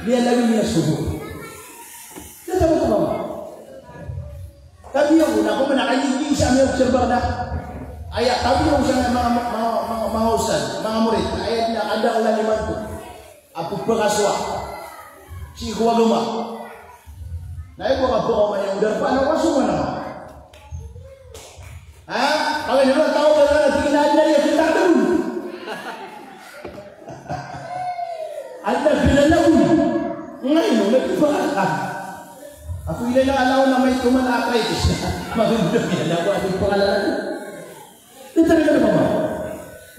Di a lagi niya sugo. Di a tama ko ba? Tabiya ko na, ko man a kagiya sa ami obserbar na. Aya, tabiya ko sa manga, manga, manga, manga ustadh, manga murid. Aya na kada ko na limanto. Apo pakasowa. Sii ko agama. Na aya ko kapakaoma niyan, darpa na kasowa na. Ha? Kaway na taw ba na tingin na aya kita dun. Anda bilalaw. Ngayon, may pangalakan. Ako ilay na alaw na may tuman arthritis. Maganda bilalaw, ano yung pangalakan? Ito talaga na ba?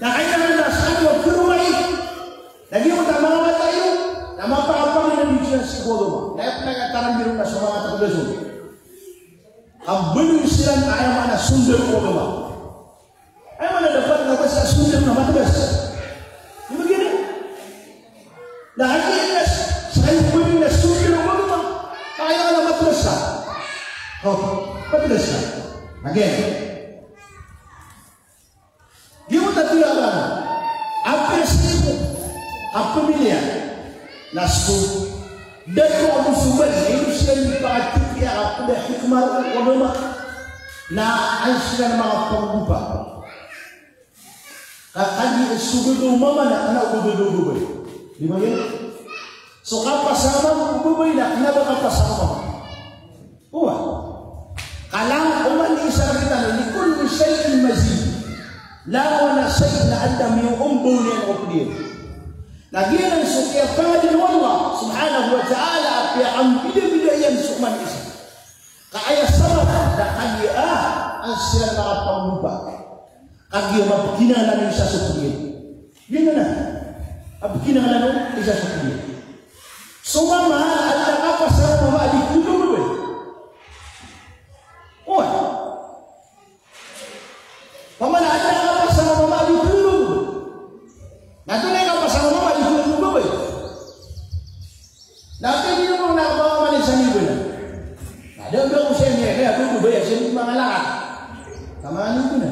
Na kailangan na sa ato, puro may. Lagi mo tama nga matayo. Na mapapangin na dito siya sa siguro. Na yung pinagataran biro na sa mga taga-Luzon. Ang bulong sila na ayaw man na sundan ko ba? Ay, mana dapat na basta sundar na matagas. Di ba gina? Na agi na sa kayo pwede na sundar na matagas. Kaya na matagas ka. Oh, matagas ka. Again. Di mo tatularan. Apres nito. Apamilya. Na so, dato a musuban, ino siya ipakatipiya a pd a hikmah o agama na an siran manga panggopa. Ka kagiya so gagaw mama na kna o gagaw babay. Di ba yan? So kapasama o babay na kna ba kapasama. Oway. Ka langon oman i isa rktano, li kulli shay'in mazid. Langon a shay na adn a miyoombaw niyan o pd iyan. Na giyanan so kiyapangadi o Allah subhanahu wa ta'ala a piyakambidabida iyan so oman i isa. Ka aya sabap na kagiya, ah, an siran manga panggopa. Kagiya mapkinanglan o isa so pd iyan. Giyanan a. Mapkinanglan o isa so pd iyan. So mama, adn a kapasama o mama a di pd o babay. Oway. Pamana adn a kapasama o mama a di pd o babay. Na antonaa i kapasama o mama a di pd o babay? Na antonaa i pd o mama a di pd o babay? Na da a ba ko siya niya, kaya pd o babay, siya niya manga lakat. Tama niyo na.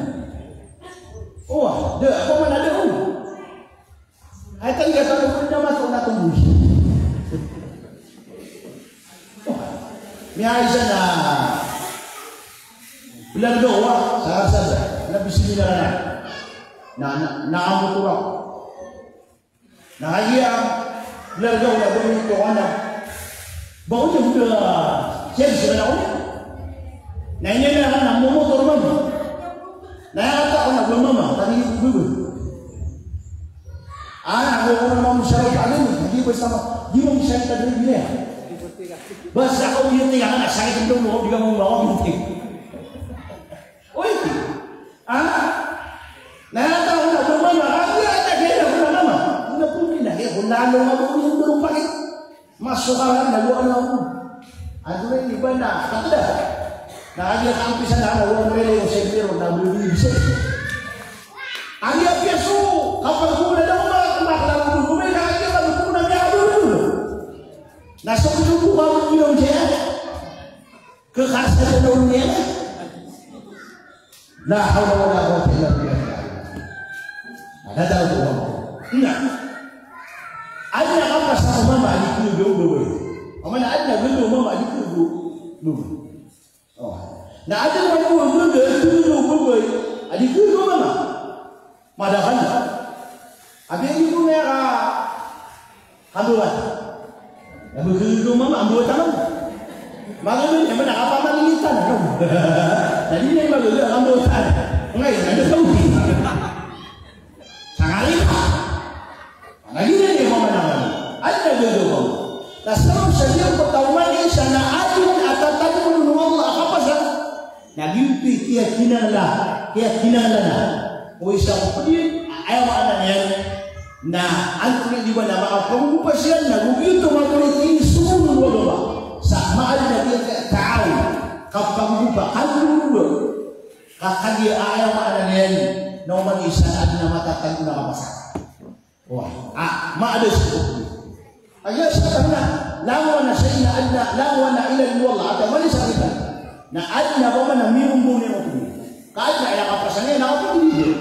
Oway, da, pamana da, o. Ay, tanda ka Isa na blargaw a sa, sa, sa, na bismillah na, na, na, na amotor ako. Na kagiya blargaw na ba oto ka na ba oto ka siyam sa na ako. Na iniyan na ka na momotor mama. Na aya kata ko na ba mama, tadi ko ba ba. Ana ko na mama sa ro pa rin, di ba sama, di mo siya ka dali niya. Basta ko yun, tiyan ka na sakit ng ulo ko, di ka mo mama, binti. Oy, ha? Na ata ko na ba mama, ah, di ata kaya ko na mama. Ko na po rin na, kaya ko lalo nga po rin ko pa rin. Mas sukaran na luwa na ako. Ano na yung iba na, katda. Na agi ang kampisan na, na luwa na rin yung sentro, na buwi yung sentro. Agi ang piyaso, kapag ko na daw, ma-, ma-, na agi ang piyaso, na agi ang piyaso, na agi ang piyaso, na agi ang piyaso, Kekasih na oniya. La hawla wala quwwata illa billah. Ada taw ko. Na adn a kapasang o mama a di ko gawgaway. Amay na adn a gawgaway o mama a di ko gawgaway. O. Na adn a gawgaway a di ko gawgaway. A di ko gawgaway o mama. Madakl. Abi, ino ko miyaka-, ambowat. Ambowat ko mama, ambowat ako. Magaga, aya man a kapamalitan ako. Tadi na magaga, ambowat. Ngayon, ano sa uwi? Sa ngayon. Lagi na niyo mama na. Ano na gagawin ko? Na sabap sa diyan ko tawman isa na adn a tatadm o Allah a kapasang. Na giyoto i kiyakinangla, kiyakinangla na. O isa ko pd iyan, aya maana niyan na antonaa i di ba na makapagogopa siran na go giyoto makapagogopa siran sa maana niyan a ta'awun, kapagogopa, kagogopa. Ka kagiya aya maana niyan na oman isa na adn a matatago na kapasang. Wah, ah, maada sii ko. Aya sa tanda, langowan a sa ina adn a, langowan a ina adn a wala, ata mali sa kita. Na adn a ba man a miyombong iyan o kami. Ka adn a aya kapasang iyan, na kapagidida.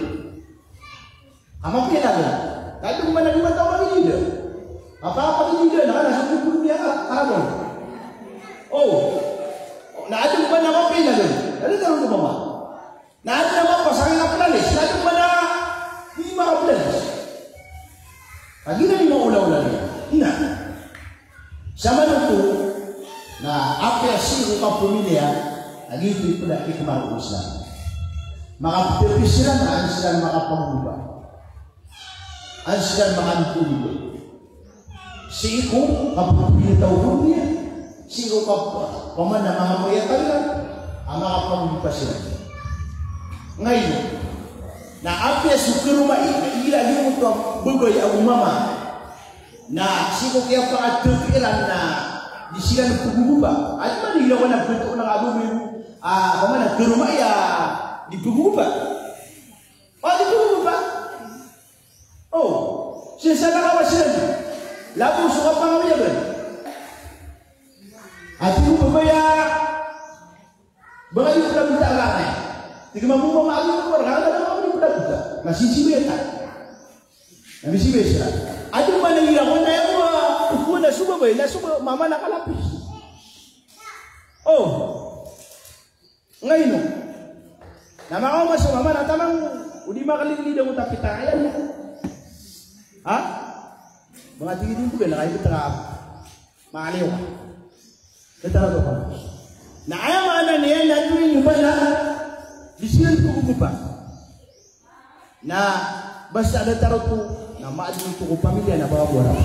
Ka mapiya lagid. Ka adn a ba man a di mataw magidida. Apa, kapagidida, na kana sa kumpul niya ka, karabon. Oh. Na adn a ba man a mapiya lagid. Lagid ka ron ko mama. Na adn a mapasang a planis, na adn a ba man a di makaplanis. Lagid na di maolaola niyan. Na. Samanoto, na apiya sii ko kapamilya, lagid oto i pd a hikmah o Islam. Makaptpi siran, na an siran makapagogopa. An siran makantulog. Sii ko kapinitaw ko niyan. Sii ko kap-, paman a manga mayatan iran a makapagogopa siran. Ngayon, na apiya so karomai, na igira giyoto a babay ago mama. Na sii ko kiyapakatpi iran na di siran pagogopa. Aya man igira ko na beto na kababay, ah, paman a karomai a di pagogopa. O, di pagogopa. O, sii sa na kawasilan. Labo so kapangawiyag iyan. Ati ko babay a, ba kayo pala bita ka na. Tig mambo mambo ko, wala ka na mambo pala bita. Na sisibay ta. Na sisibay siran. Adn a ba man a igira ko na aya ko, ko na so babay, na so ba-, mama na kalapis. O. Ngayon o. Na makaoma so mama na tamang, o di makalilid ako tapita, ayan. Ha? Mga tingin din po yan, nakaibot na ka. Makaliw ka. Ito na to ka. Na aya maana niyan na doon yung ba na, di siran pagogopa. Na basta datar oto, na maadn oto ko pamilya na baka bo a rap.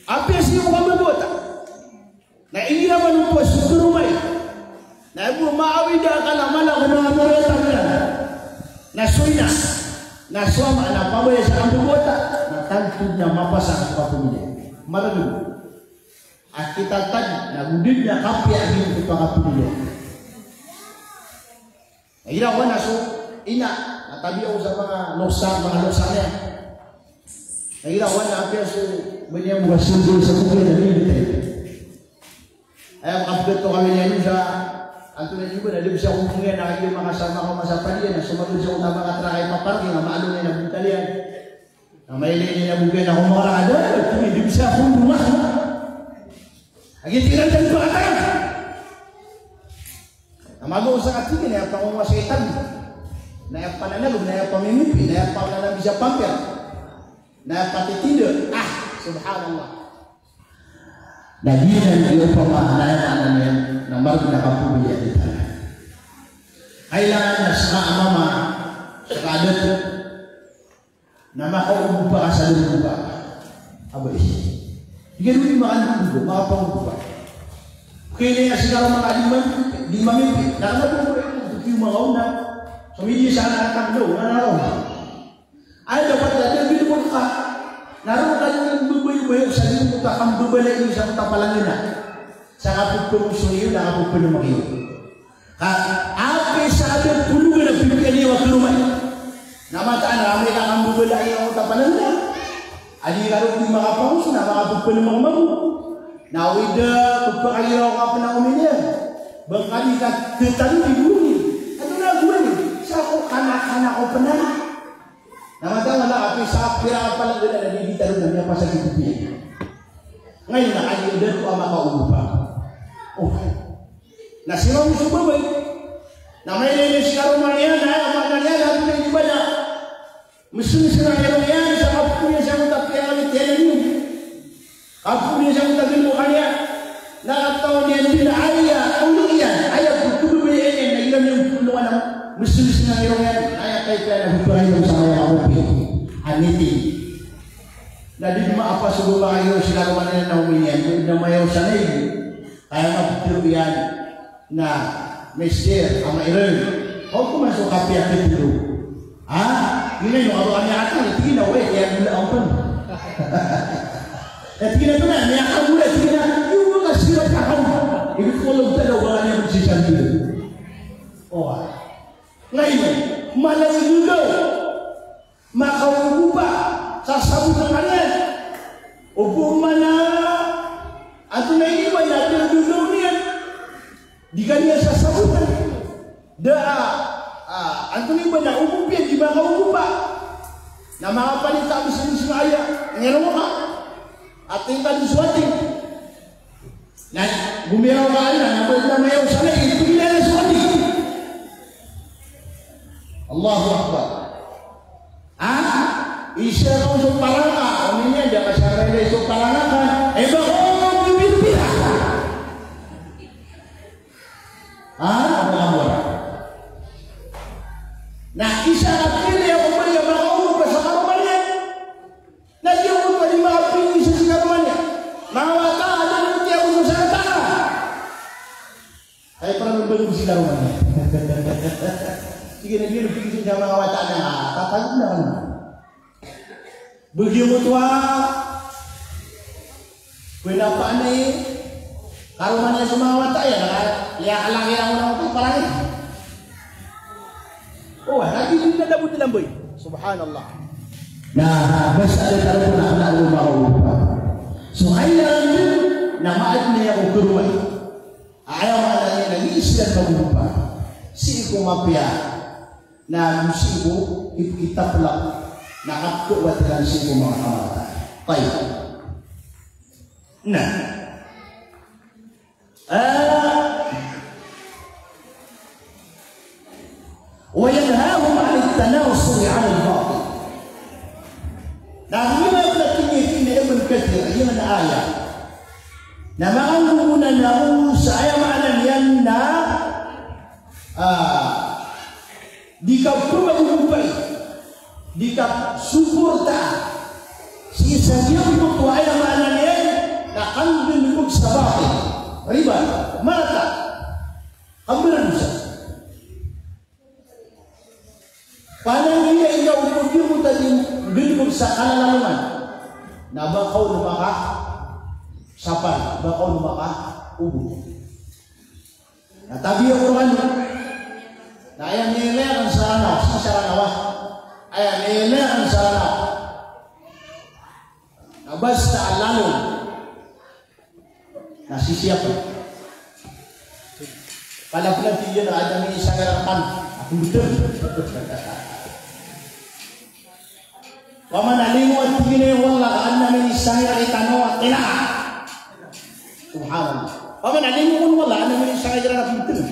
Apiya sii ko kambabawata. Na igira man oto a so karomai. Na ibo maawid a akal a mala ko manga moriyataw iran. Na so ina, na so ama, na pabaya sa kambabawata. Na tanto na mapasang so kapamilya. Maragm. A kitatag, na go di niyan kapiya giyoto a kapamilya. Na igira ko na so ina, na tabiya ko sa manga lokes, manga lokes iyan. Na igira ko na apiya so, ba niyan bo kasindol sa buki na di niyan. Aya makapget to kami niyan sa, antonaa i ba na di bisa ko buki na kagiya makasama ko masapad iyan, na so maged sa utama ka trakay paparking, na maalo niyan a buntal iyan. Na mailay niyan a buki na ko makarangad, a, di bisa ko buki. Lagid iran dn pangataran. Na mago sa katig iyan, aya pangongowa sa itan, na aya pananalo, na aya pamimipi, na aya pananambi sa pampir, na aya patitinda. Ah, subhanallah. Na giyanan i opama, na aya maana niyan na margn a kapmbaya itan. Kailangan na ska a mama, ska a dato, na makaogopa ka sa dato ka. Aba, isi. Di ka dn di makandodo, makapangogopa. Kaya na sii ka roo manga di mamimpi, di mamimpi. Na kna bo ko ito, di makaona. So, midi sa anak ka, no, mana roo. Ay, dapat na di bilbot ka. Na roo ka dn mbabayobayo sa di mo ka kambabalay sa kota palangana. Sa kapagpamoso iyo, na kapagpanamak iyo. Ka, apiya sa apiya polo ka na pipiya niyo a karoma. Na mataan a amay ka kambabalay a kota palangana, a di ka roo di makapangoso, na makapagpanamak mambo. Na awid a pagpakagiraw ka pn a ominiyan. Ba ka di ka ktano di gowani. Antonaa gowani? Sa ko kanakana ko pn a. Na mataan a apiya sa pira a palangana na di di tano na miyapasad i pipiya. Ngayon na kagiya dato a makaogopa. Oh. Na sii mambo so babay. Na mailay na sii karoma niyan, na aya maana niyan, na aya maana niyan, na msngsng a irong iyan sa kaporo iyan sa kota piyangalitiyan iyan. Kaporo iyan sa kota galbk iyan. Na katawan iyan dn a aya olo iyan, aya pkhababayaan iyan, na igira niyan polowan a msngsng a irong iyan, aya kaipiya na bparayon sa aya a opi a nitin. Na di dn maapa so babay a aya sii karoma niyan na ominiyan, na mayaw sanay. Aya maptharo iyan na, "Mister, ama iran, kaw ko man so kapiya ktharo." Ha? Ino ino, aba kami ata, tig iyan a, "Oway, aya gola aw pn." Tig iyan a, "Tonaa, miyakagola," tig iyan a, "Iyo, wala sii ka kagola." Ibt ko Allah Ta'ala, wala niyan psisandi. Oway. Ngayon, mala i gagaw. Makaogopa sa sabotan ka niyan. Opama na antonaa ini ba na dodon iyan. Di ka niyan sasabotan. Da a, a, antonaa ini ba na ogopa iyan, di makaogopa. Na makapanita a msngsng a aya. Ngero ka. Ating ka di so ating. Na gomiraw ka na, na ba na mayaw sanay, ito gina na so andi. Allahu Akbar. Ha? Isa ka so palangka, ominiyan, da ka sa rele so palangka ka, e ba ko bibirpira. Ha? Ano ka mura? Na isa ka pili ako ba iya makaogopa sa karoma niyan. Na giyoto a di makapingi sa sii karoma niyan. Manga wata, aden a matiya ko sa sii karoma niyan. Ay, para mabaloy sii karoma niyan. Sige na, giyoto a pinggi sa manga wata niyan, a, tatagod na kano. Ba giyoto a Pwena pa ni karoma niyan so manga wata iyan, na liya kalaki na mona oto palangit. O, lagi din na dabot ilan boy. Subhanallah. Na basta da tano na kena o makaogopa. So kailangan dn na maadn iyan ko karoma. Aya maana niyan na iislan magogopa. Sii ko mapiya. Na sii ko ipkitaplak na kapkawat iran sii ko manga kamarataan. Tayyib. Na, ah, wa yanhahum anit tanasuri anil batil. Na giyanan a tig iyan i Ibn Kathir, giyanan a ayat. Na manga gogona na o sa aya maana niyan na Ah, di ka pmagogopai, di ka suporta sii sa giyangkoto a aya maana niyan na kanggalbk sa batil, riba, marata, kambaradosa. Panangiya ikaw ko giyangkoto a di nggalbk sa kalalangowan, na ba ka on makasapar, ba ka on makaogopa. Na tabiya ko rkano na aya miyailay akn sa Ranaw, sii sa Ranaw a. Aya miyailay akn sa Ranaw na basta a lalo na sisiyap. Kala pn a tig iyan a adn a minisangir rkano a kmbtr. Opama na limo a tig iyan a wallah ka adn a minisangir rkitano a kila. Subhanallah. Paman a limo kon wala, ano mini sa kaya na pintel.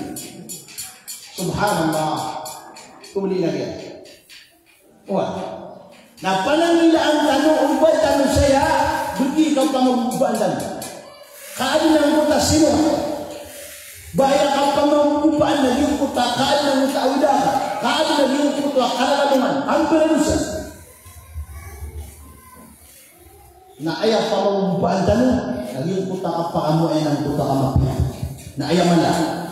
Subhanallah. Tumuli na kaya. Wa. Na panangilaan tano o ba tano saya, begi ka pamagobaan tano. Ka adn a ngkoto a sino. Ba aya ka pamagobaan na giyangkoto a ka adn a ngkoto a awida ka. Ka adn a giyangkoto a kalakalongan. Ang baradosa. Na aya pamagobaan tano, na giyangkoto a kapakamoayan angkoto a kamapiya. Na aya mala,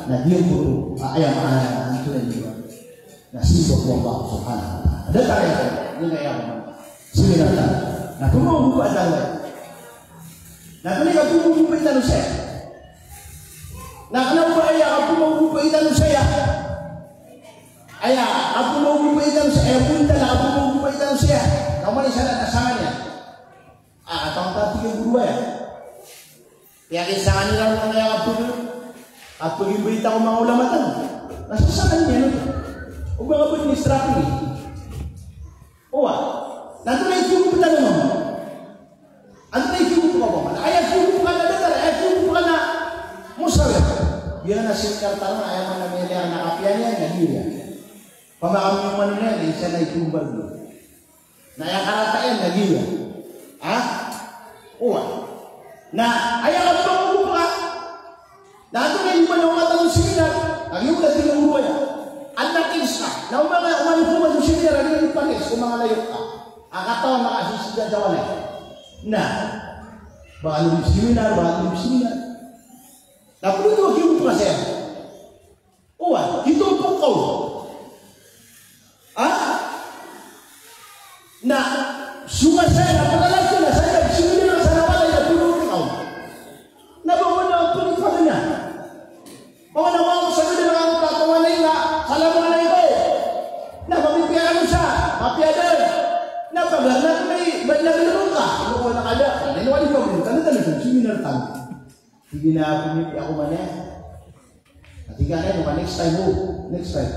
na giyangkoto a aya maana na antonaa i ba. Na simba ko Allah Subhanahu wa Ta'ala. Datar iyan, ino aya mala. Siminar tano. Na pamagobaan tano. Na kna aya pamagobaan tano saya. Na kna ba aya pamagobaan tano saya. Aya pamagobaan tano saya. Aya bontal a pamagobaan tano saya. Na oman i isa na sangan iyan. Ah, atang tati ka guru aya. Kaya kay sangan iran na aya kapag, kapag imbita ko manga ulama tano. Na sa sangan iyan, no? O ba ka ba ni strategy? Owa. Na antonaa i kiyogop tano, mama? Antonaa i kiyogop ka, mama? Aya kiyogop ka na datar, aya kiyogop ka na mosawir. Biya na siminar tano, aya man na miyaliya na kapiya niyan, na giya. Pamakamoayan iyan, isa na i kiyogop. Na aya karata iyan na giya. Ha? Owa. Na aya kapamagobaan ka. Na antonaa i di ba na oman tano siminar? Na giya oto a tig o guru aya. Adn a tips ka. Na oman ka, oman ko man siminar, a di ba di panis ko manga layok ka. A katawan na kasisida sa walay. Na. Ba ka lobod siminar, ba ka lobod siminar. Na pd oto a kiyogop ka saya. Owa, ito po kaw. Ha? Na, so nga saya na pagalasin na saya, sino na sa nawala na puno kaw. Na ba wala ang pagkakagana? Ba wala ang sa ganda ng tatangan na yun na, salamu alaykum. Na, mapipiya ka mo siya, mapiya din. Na, pag-, na, may, may, na, may, ka. Ano ko na kada? Ano, ano, ano, ano, ano, ano, sino na tama? Sige na, pumipik ako man eh. Ati ka na, next time mo. Next time.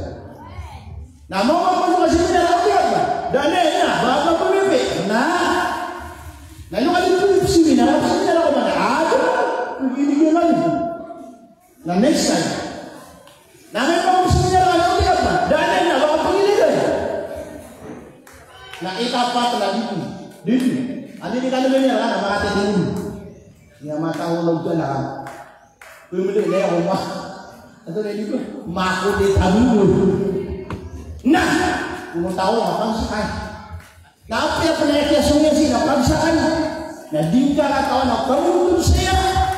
Na mo ka pag-, seminar ako yan ba? Daan na, na, baka pumipik. Na. Na, yung ano po yung seminar? Seminar ako man. Ah, hindi ko lang. Na next time. Na may pag-, seminar ako yan ba? Daan na, na, baka pumipik. Na ikapat na dito. Dito. Ano yung kanila niya? Ano, mga titingin. Iya matao na dyan, ah. Pemili na yan, ma-, ano na yun? Makot i tabi mo. Na! Kung tao, mapangsakan. Na apiya pn a kiyasong iyan sii na pangsakan. Na di ngka katawan a pangondom saya.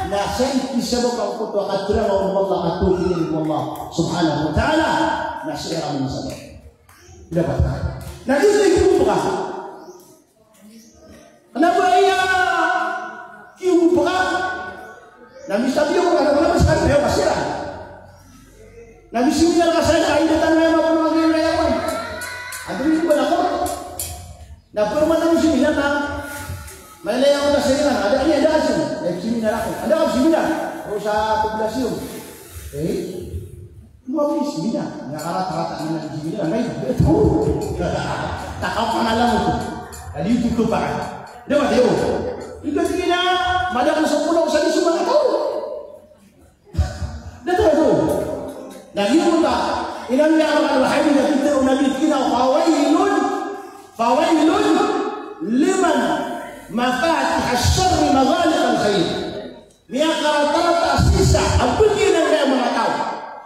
Na sii sabap angkoto a katharo o Allah, a katharo o Allah Subhanahu wa Ta'ala. Na sii ran sabap. Dapat ka. Na di ngka ito ka. Kna ba aya kiyogop ka? Na misabi ako, kna ba, kna ba sa kami, kasiran. Na misiminar ka saya, kainatan na mapamagay na yaman. Ando rin ba na ko? Na pwede man ang seminar na, may layaw na seminar, ada niya, ada asin. May seminar ako. Ada ako seminar. O sa poblasyon. Eh? Mabis, hindi na. Nga karata-rata na nag-, hindi na. May, ito. Takapangalan mo to. Dadi ito ko pa. Di ba, di ba? Hindi na, madakl sa puno sa di sumataw. Dito, dito. Lagi mo ba? Inang niya ang Al-Wahid na dito, na dito na, fawailun, fawailun liman mafatih ash-sharri maghaliq al-khair. Miyakarata-rata a sisa a bgi iran a manga taw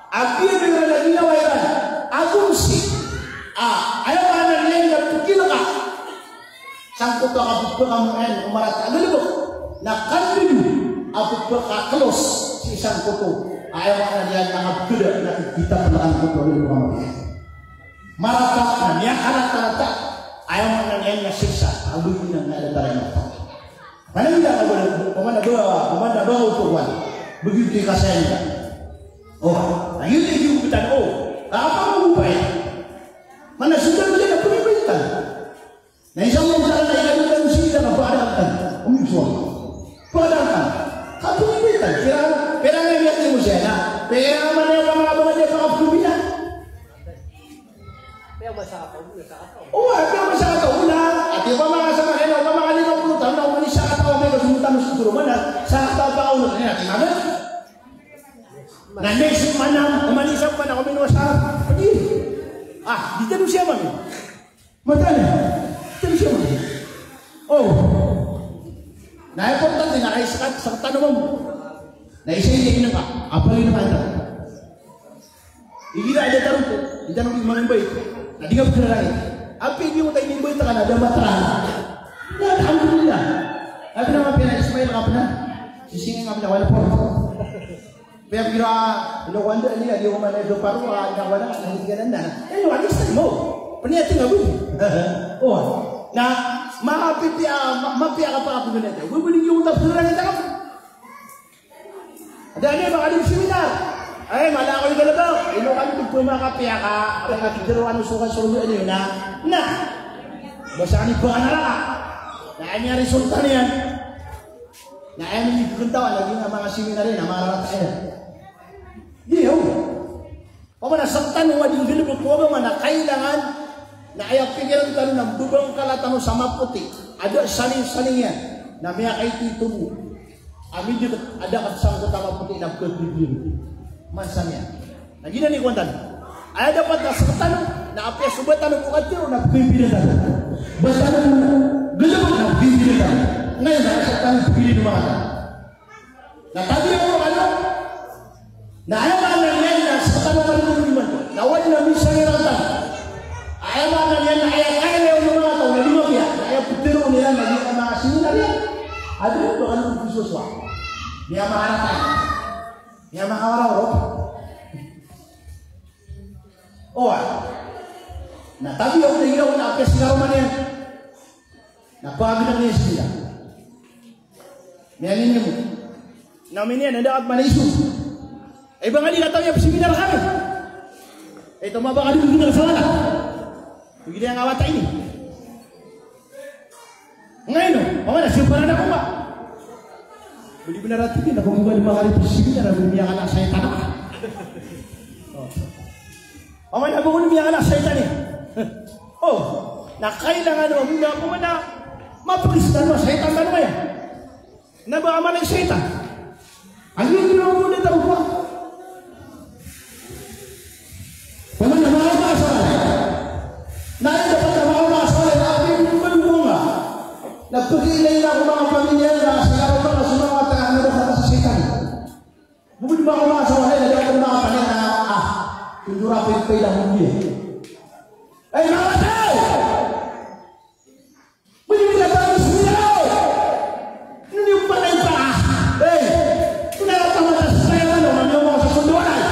a biyaloy iran a ginawa iran a gomsi a, aya maana niyan na pkilka sangkoto a kapphakamoayan o marata a galbk na kanddo a pphakaklos sii sangkoto a, aya maana niyan na kapkada na pkitaplk angkoto a galbk a manga marata na miyakarata-rata a, aya maana niyan na sisa a bgi iran a datar a manga taw. Mana ba, mana ba, mana ba oto wan. Begitu i kasaya nila. O, na giyoto i giyoto i giyoto. O, apa mo ba ito? Mana sudah mo dyan a pagibaitan. Na insha Allah ta'ala, na ilan ilan sila na paadaan. Om insha Allah. Paadaan. Kapagibaitan. Pira, pira nga iyan mo siya na. Pira man iyan mga mga mga mga mga Kaya masakataw mo, nasakataw. O, ati ang masakataw mo na. Ati pa mga sa mga, ano, pa mga lima puluh taon na, umalis sa katawa, may kasunod tayo sa guru man, na sakataw pa ako na, kaya ati mga. Na next man na, oman i isa pman a kominowa sa pd. Ah, di tano siya man. Matana. Di tano siya man. Oh. Na importante na kay skt, sktano mambo. Na isa ini inaka, apalin ka anda. Igira a da tano ko, di tano di mamimbayt. Na di nga pd a langit. Apiya di ko taw inimbayt ka na da matarang. Na alhamdulillah. Apiya na mapiya na Ismail ka pn a. Sisingin ka pn a wala port. Piyakira, ino ko anda, ini, adi ko man a ino paro, ah, ina ko anak, na hindi ka na, na. Ino, adi sa mo. Pniyati nga bo. Oh. Na, mapipiya, ma-, mapiya ka pa ako ganito. Bubuli yung tapos na lang ito. Ada ini, baka di seminar. Ay, mala ako yung galagaw. Ino kami kung pumakapiya ka, kaya nga, titiro, ano, suka, suka, ano, na. Na. Basta ni ba na lang. Na, ini ang resulta niyan. Na aya minikhantaw a lagid a manga seminar iyan a manga rarata iyan. Di, o. Opama na sktano a di nggalbk ko agama na kailangan na aya pikiran tano na mbabangkala tano sa mapoti. A da saning-saning iyan na miyakaitito bo. A midkt a da kasangkot a mapoti na pkhabibiyan. Masa niyan. Na giyanan i kowan tano. Aya dapat na sktano, na apiya so ba tano bo katharo na pkhabibiyan tano. Ba tano bo galbk na pkhabibiyan tano. Ngayon na sktano pkhabibiyan tano. Na tabiya ko kano. Na aya maana niyan na sktano kano bo iman. Na wani na misan iran tano. Aya maana niyan na aya kaya o manga taw na di mapiya. Na aya ptharoon iran na di ka manga seminar iyan. Adi ba kano bo soswa. Di a manga rarata. Di a manga waraw. Oway. Na tabiya ko na ira ko na apiya sii karoma niyan. Na pagdam niyan sii. Miyanin mo. Na miniyan na da a pman a iso. Ay ba nga di kataw iya psiminar kami. Ay toma ba ka di mininar sa wata. Bigyan nga wata ini. Ngayon, o, mama na siya para na ko ba? Bali benar a tig iyan na ko ba di makaripis sii na bali miyakala sa shaytan. O. Mama na ko di miyakala sa shaytan iyan. O, na kailangan o muna ko mana mapagis na no shaytan na no kaya. Na ba amal ng shaytan? Ang yun yung muna daw ba? Paman na manga masalah. Na aya dapat a manga masalah na apiya ko manga bunga. Na pag-iilay na ko manga pamilya na sa karoma na sa manga taga na dapat sa shaytan. Bukod manga masalah na dapat manga pamilya na, ah, tundura pa yung pailang mo niya. Ay, manga tao! Bali, bali, bali, bali, bali. Ino niyo pala ipa? Hey! Ino na pamatas na iyan, ano, ano, mga sa sundo, ay?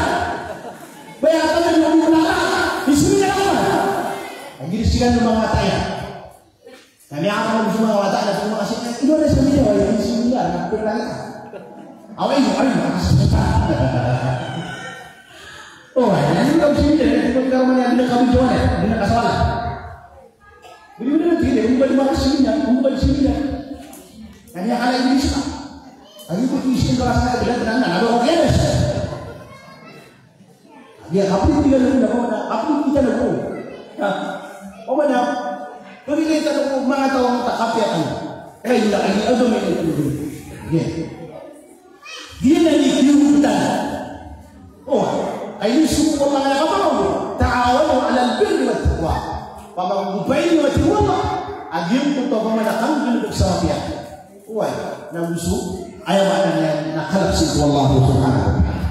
Baya ka na, ano, ano, ano, ano? Ismi na naman. Ang ginis sila ng mga wata iyan. Kami ako ng mga wata na mga kasi, ino na sa media, ay, ismi na, na, pero na, away mo, ay, mga kasasita. O, ay, ano, ano, ismi na, ano, ano, ano, ano, ano, ano, ano, Bali, bali, bali, bali, bali, bali, bali, bali. Kanya ka na English ka. Ay, ko English ka sa ka, bali, bali, bali, bali, bali. Kanya ka, bali, bali, bali, bali, bali, bali. Ha? O mana, bali, bali, bali, bali, manga taw a makapiya ka. Eh, hindi, hindi, hindi, hindi, hindi. Yeah. Di na di kiyogtan. O, ay, so ko manga kapamangko, ta'awanu 'alal birri wat taqwa. Pamangko ba ini wat taqwa, a giyangkoto a pamanakan giyangkoto sa mapiya. Oway, na oso, aya maana niyan na kalk sii ko Allah subhanahu wa ta'ala.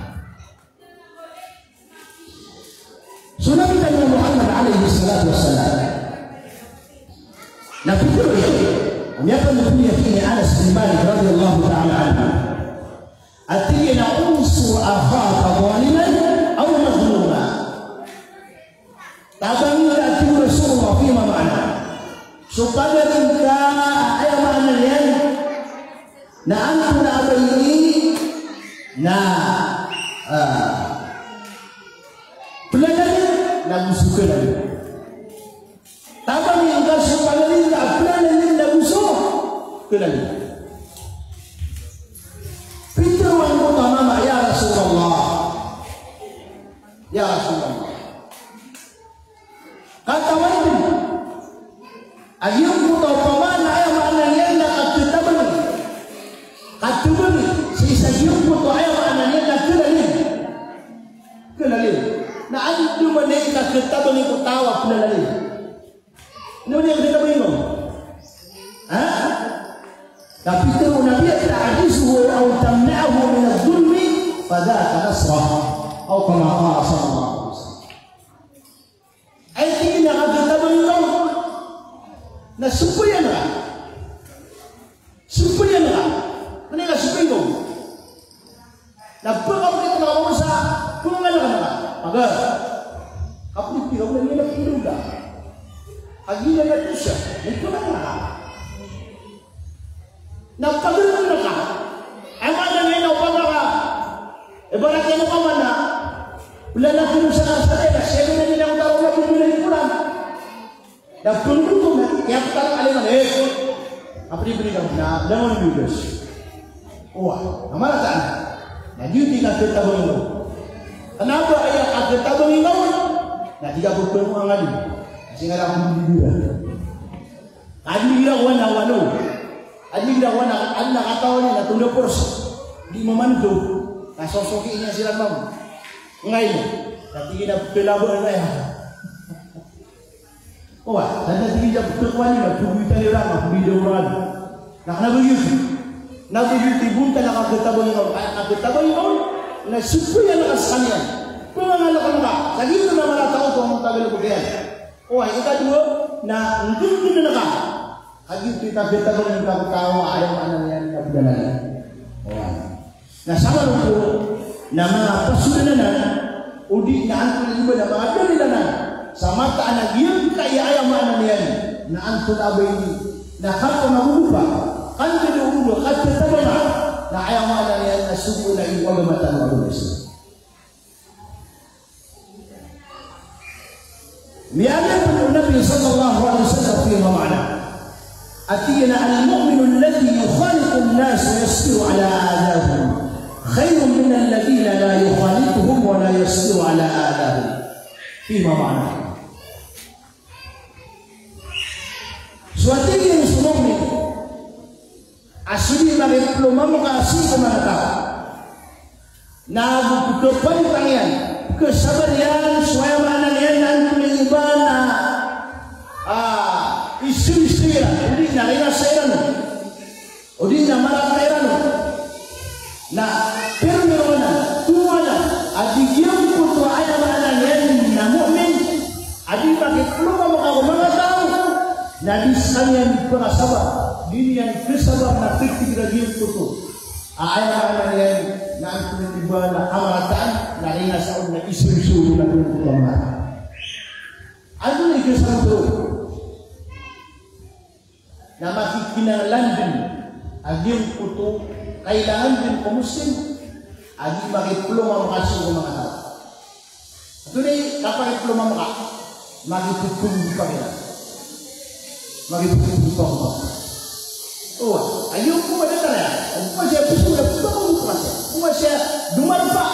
So Nabi tano a Muhammad alayhis salatu wassalam na pitharo iyan, a miyapanothol iyan kini Anas bin Malik radiyallahu ta'ala anhu. A tig iyan a, "Unsur akhaka zaliman aw mazluman." Tabangi, a tig o Rasulullah, fima ma'na. So pagaring ka, aya maana niyan, na antonaa ba ini na, ah, planan nago so kanan. Tabangi angka so pagaring ka a planan nago so kanan. Pitharo angkoto a mama, "Ya Rasulullah. Ya Rasulullah." Katawan a giyangkoto a pamana aya maana niyan na katabang. Katabang sii sa giyangkoto aya maana niyan na kanan. أو تمنعه من الظلم فذاك نصره، أو كما قال صلى الله عليه وسلم. Aya tig iyan a katabangin ka on na sopayan ka. Sopayan ka. Maana iyan na sopayan ka on na pkapakita ka on sa pngangalk ka. Pagar. Kapnipira o na niyan a pngangalk ka. Kagiya na dosa. Na pngangalk ka. Na pagari ka. Aya maana niyan na opama ka, ibarat iyan opama na, bala na pnggolalan sa, sa, sa, na pnggolalan ko Quran. Na pnggolalan ko na, kiyaptan ka liman, eh. Apa di berikan? Na, na, na, na, na. Oway, na marata na. Na giyoto i katabangin ka on. Kna ba aya katabangin ka on na di ka pphangadi. Kasi nga na ako di. Adn igira ko a na wano. Adn igira ko a na, adn a katawan iyan na tonda poros. Di mamando. Na sosoki iyan siran mambo. Ngay. Na tig iyan a pelaban na aya. Oway, na tig iyan a pelaban na pelaban iran, na pelaban iran. Na kna ba giyoto. Na ba giyoto i bontal a katabangin ka on, a katabangin ka on. Na sopayan ka skaniyan. Pngangalk ka. Sa giyoto na marata oto a matagal ko iyan. Oway, ikadowa na nggnngkn ka. Kagiya ito i katabangin ka ko taw a aya maana niyan na bdalal. Oway. Na samanoto na manga pasodan anan, odi na antonaa i ba na manga dalil anan sa mataan a giyangkaya aya maana niyan na antonaa ba ini na kapngagogopa, kandadao o ba katabanga, na aya maana niyan na sogo na i agama tano a agama Islam. Miyaaloy pn o Nabi sallallahu alaihi wasallam fima ma'na. A tig iyan a, "Al-mu'minu alladhi yukhalitu an-nas wa yasbiru ala adhahum khayrun min alladhi la yukhalituhum wa la yasbiru ala adhahum." Fima ma'na. So a tig iyan so mu'min a so dii makiplomamka sii ko manga taw na go pkapantang iyan, pkasabar iyan so aya maana niyan na antonaa i ba na, ah, isoiso iran, odi na rinasa iran on, odi na marata iran on. Na pero miyaona, tomo anan a di giyangkoto a aya maana niyan na mu'min a di makiplomamka ko manga taw na di skaniyan pkasabar, di niyan pkasabar na pkhatig a giyangkoto a aya maana niyan na antonaa i ba na kamarataan, na rinasa on, na isoiso on a giyangkoto a marata. Antonaa i kasabar oto? Na makikinanglan dn a giyangkoto, kailangan dn ko Muslim a di makiplomamka sii ko manga taw. Antonaa i kapakiplomamka? Makipphanggopa kiran. Makipphanggopa. Oway, a giyangkoto a datar iyan. Oway, siya pzambo na pphanggopa siya. Oway, siya domarpa.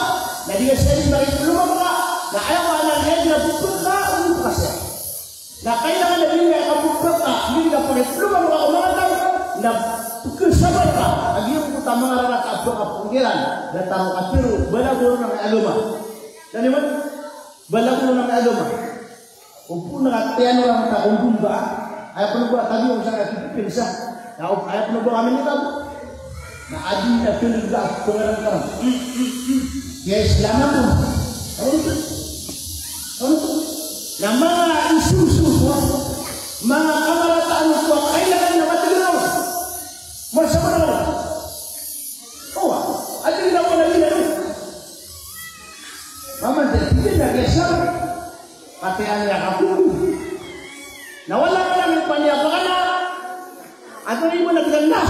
Na di ka siya di makiplomamka. Na aya maana niyan na pphanggopa siya. Na kailangan a di ka pphanggopa, di ka pakiplomamka ko manga taw, na pkhasabar ka a giyangkoto a manga rarata a pkapnggiran, datar o kapiro, balabaw ron a agama. Dn iman, balabaw ron a agama. Opama na kataya ron a taw ko bomba, aya pn ba, tabi o sa ka kipinsa, na op-, aya pn ba kami ni taw. Na adi na pn ba a pngarang-karang. Kaya Islam ako. Ano ito? Ano ito? Na manga isoiso, manga kamarataan ko a kailangan na matgiraw. Masabar ako. Oway, adi na ako na ina. Maman, di na kaya sa Pati aya ka ko. Na wala ka lang paniya pa ka na. Ato rin mo nagdala.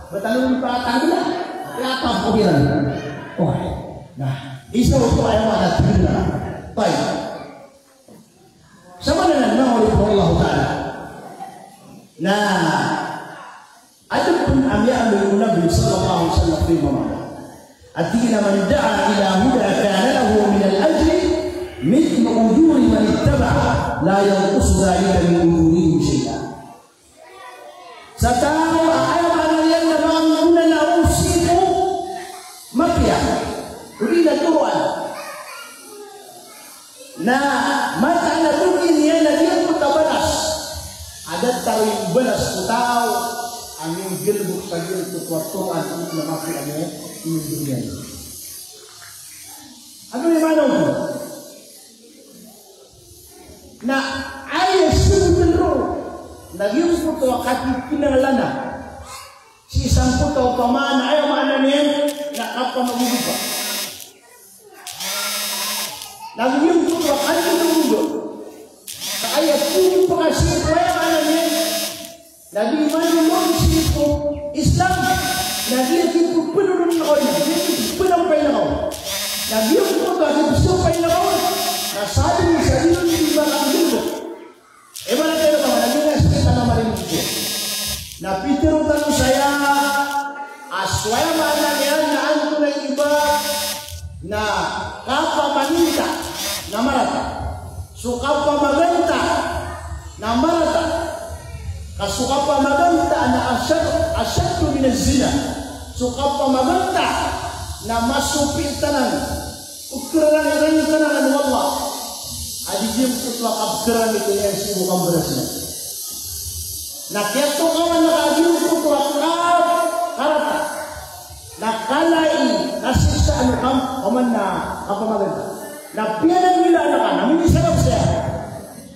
Batalon pa ka tangla. Pati apa ko bilang. Oh. Na. Isa ko aya mo na tangla. Tay. Sama na lang na ulit mo Allah Ta'ala. Na Adn pn a miyaaloy o Nabi sallallahu alaihi wasallam ko manga, a tig iyan a, "Man da'a ila huda kana lahu min al-ajri mithlu ujuri man ittaba'ah, la yanqusu dhalika min ujurihim shay'a." Sa taw a aya maana niyan na mangona na o sii ko mapiya, odi na toroan. Na mataan a dogi niyan a giyangkoto a balas a datar i balas ko taw a minggalbk sa giyangkoto a Qur'an, na mapiya a miyandoniya. Ano i maana oto? Na aya sabotn roo na giyangkoto a kapikinanglan sii sangkoto a opama na aya maana niyan na kapamagogopa. Na giyangkoto a kandodongodo ka aya pphakasii ko aya maana niyan na di manonong sii ko Islam, na di a kipphnolon na kaw, di a kipphanampay na kaw. Na giyangkoto a kipsompay na kaw na sadn sa di ron di makanggolbk. Ibarat iyan a ba, na giyanan a sktano a maririnig ko. Na pitharo tano saya a so aya maana niyan na antonaa i ba na kapamaninta na marata. So kapamaganta na marata. Ka so kapamaganta na ashad-, ashaddu min az-zina. So kapamaganta na masopiit anan. Pkhararangit anan o Allah a di giyangkoto a kapkhararangit iyan sii ko kambarasina. Na kiyatokawan ka a giyangkoto a kap-, karata. Na kala i, na siksaan o kam-, kaman na kapamaganta. Na piyananggilaan ka, na minisabap saya.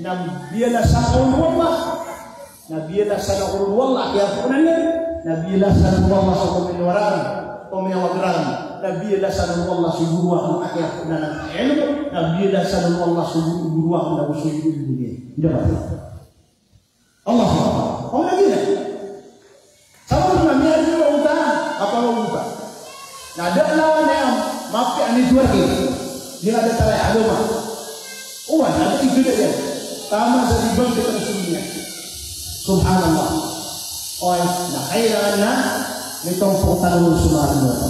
Na biyalasan ka o Allah. Na biyalasan ako ron o Allah, kiyapoon iyan. Na biyalasan o Allah so pamilwara, pamilwara. Na biyalasan o Allah so goro akn, kiyapoon iyan. Ilmo, na biyalasan o Allah so goro, goro akn, na so goro akn. Ino ba? Allahu Akbar. Oway, lagid iyan. Sabap na miyadn o oto a kapamagobapa. Na da a lawan iyan, mapiya a networking. Di na da talay a agama. Oway, na da igada iyan. Taman sa di bangkit a sumiyat. Subhanallah. Oway, na kailangan na mitompok tano ron so manga agama.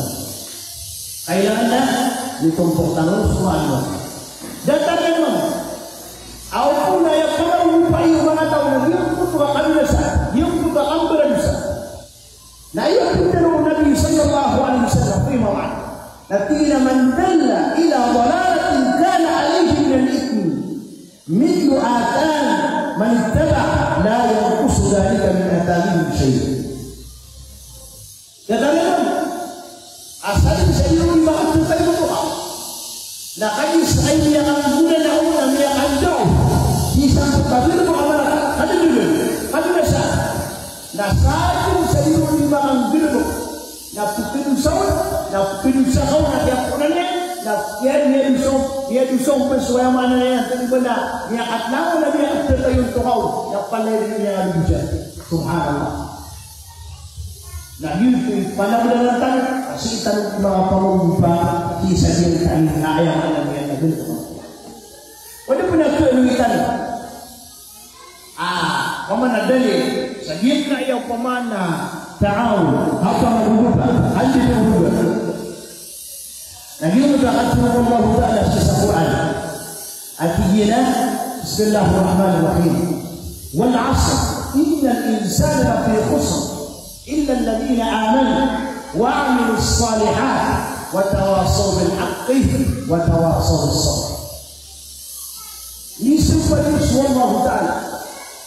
Kailangan na mitompok tano ron so manga agama. Datar iyan mambo. Aw pn na aya pamagobapa iyo manga taw na giyangkoto a kabinasa, giyangkoto a kambaradosa. Na aya pitharo o Nabi sallallahu alaihi wasallam, fima ma'na. Na tig iyan a, "Man dalla ila dalalatin kana alayhi minal ithmi mithlu athami man ittaba'a, la yanqusu dhalika min athamihim shay'a." Datar iyan mambo a sadn sa iyo i makatatayon ko ka. Na kagiya sa iyo miyakanggolawla na miyakandaw sii sa pagkabir mo a mala, kadadn, kadadn sa. Na sadn sa iyo i makanggalbk na pkhadosa on, na pkhadosa ka on, na kiyapoon iyan, na kiya-, kiyadosa, kiyadosa on pn so aya maana niyan, tig iyan a miyakatatayon, na miyakatatayon ko ka on, na palaya dn iyan a dosa. Subhanallah. Na giyoto i panamdalan tano, a sii tano di makapamagobapa sii sa giyangkai a aya maana niyan na giyangkoto. Odi pn a kaalowitan. Ah, opama na dalil sa giyangkai a opama na ta'awun, kapamagobapa, andi na oba. Na giyoto a katharo o Allahu Ta'ala sii sa Qur'an a tig iyan a, Bismillahir Rahmanir Rahim. Wal 'asr, innal insana lafi khusr, illa alladhina amanu wa 'amilus salihati wa tawasaw bil haqqi wa tawasaw bis sabr. Misampay so Allahu Ta'ala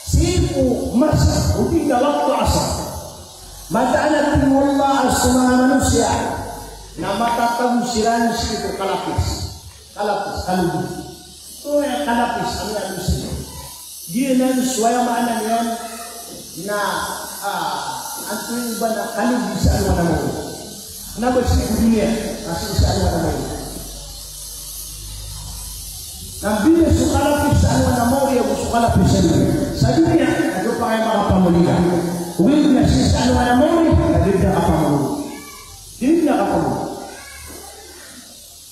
sii ko masa, odi na wakto asar. Mataan a tig o Allah a so manga manosiya na matatago siran sii ko kalapis. Kalapis, kalogi. So aya kalapis, ano aya kalapis? Giyanan so aya maana niyan na, ah, antonaa i ba na kalogi sa alongan a maori. Na ba sii ko doniya, na sii sa alongan a maori. Na mbida so kalapis sa alongan a maori ago so kalapis sa doniya. Sa doniya, na di pn aya makapamoli ka. Ogaid na sii sa alongan a maori, na di pn aya kapamoli. Di pn aya kapamoli.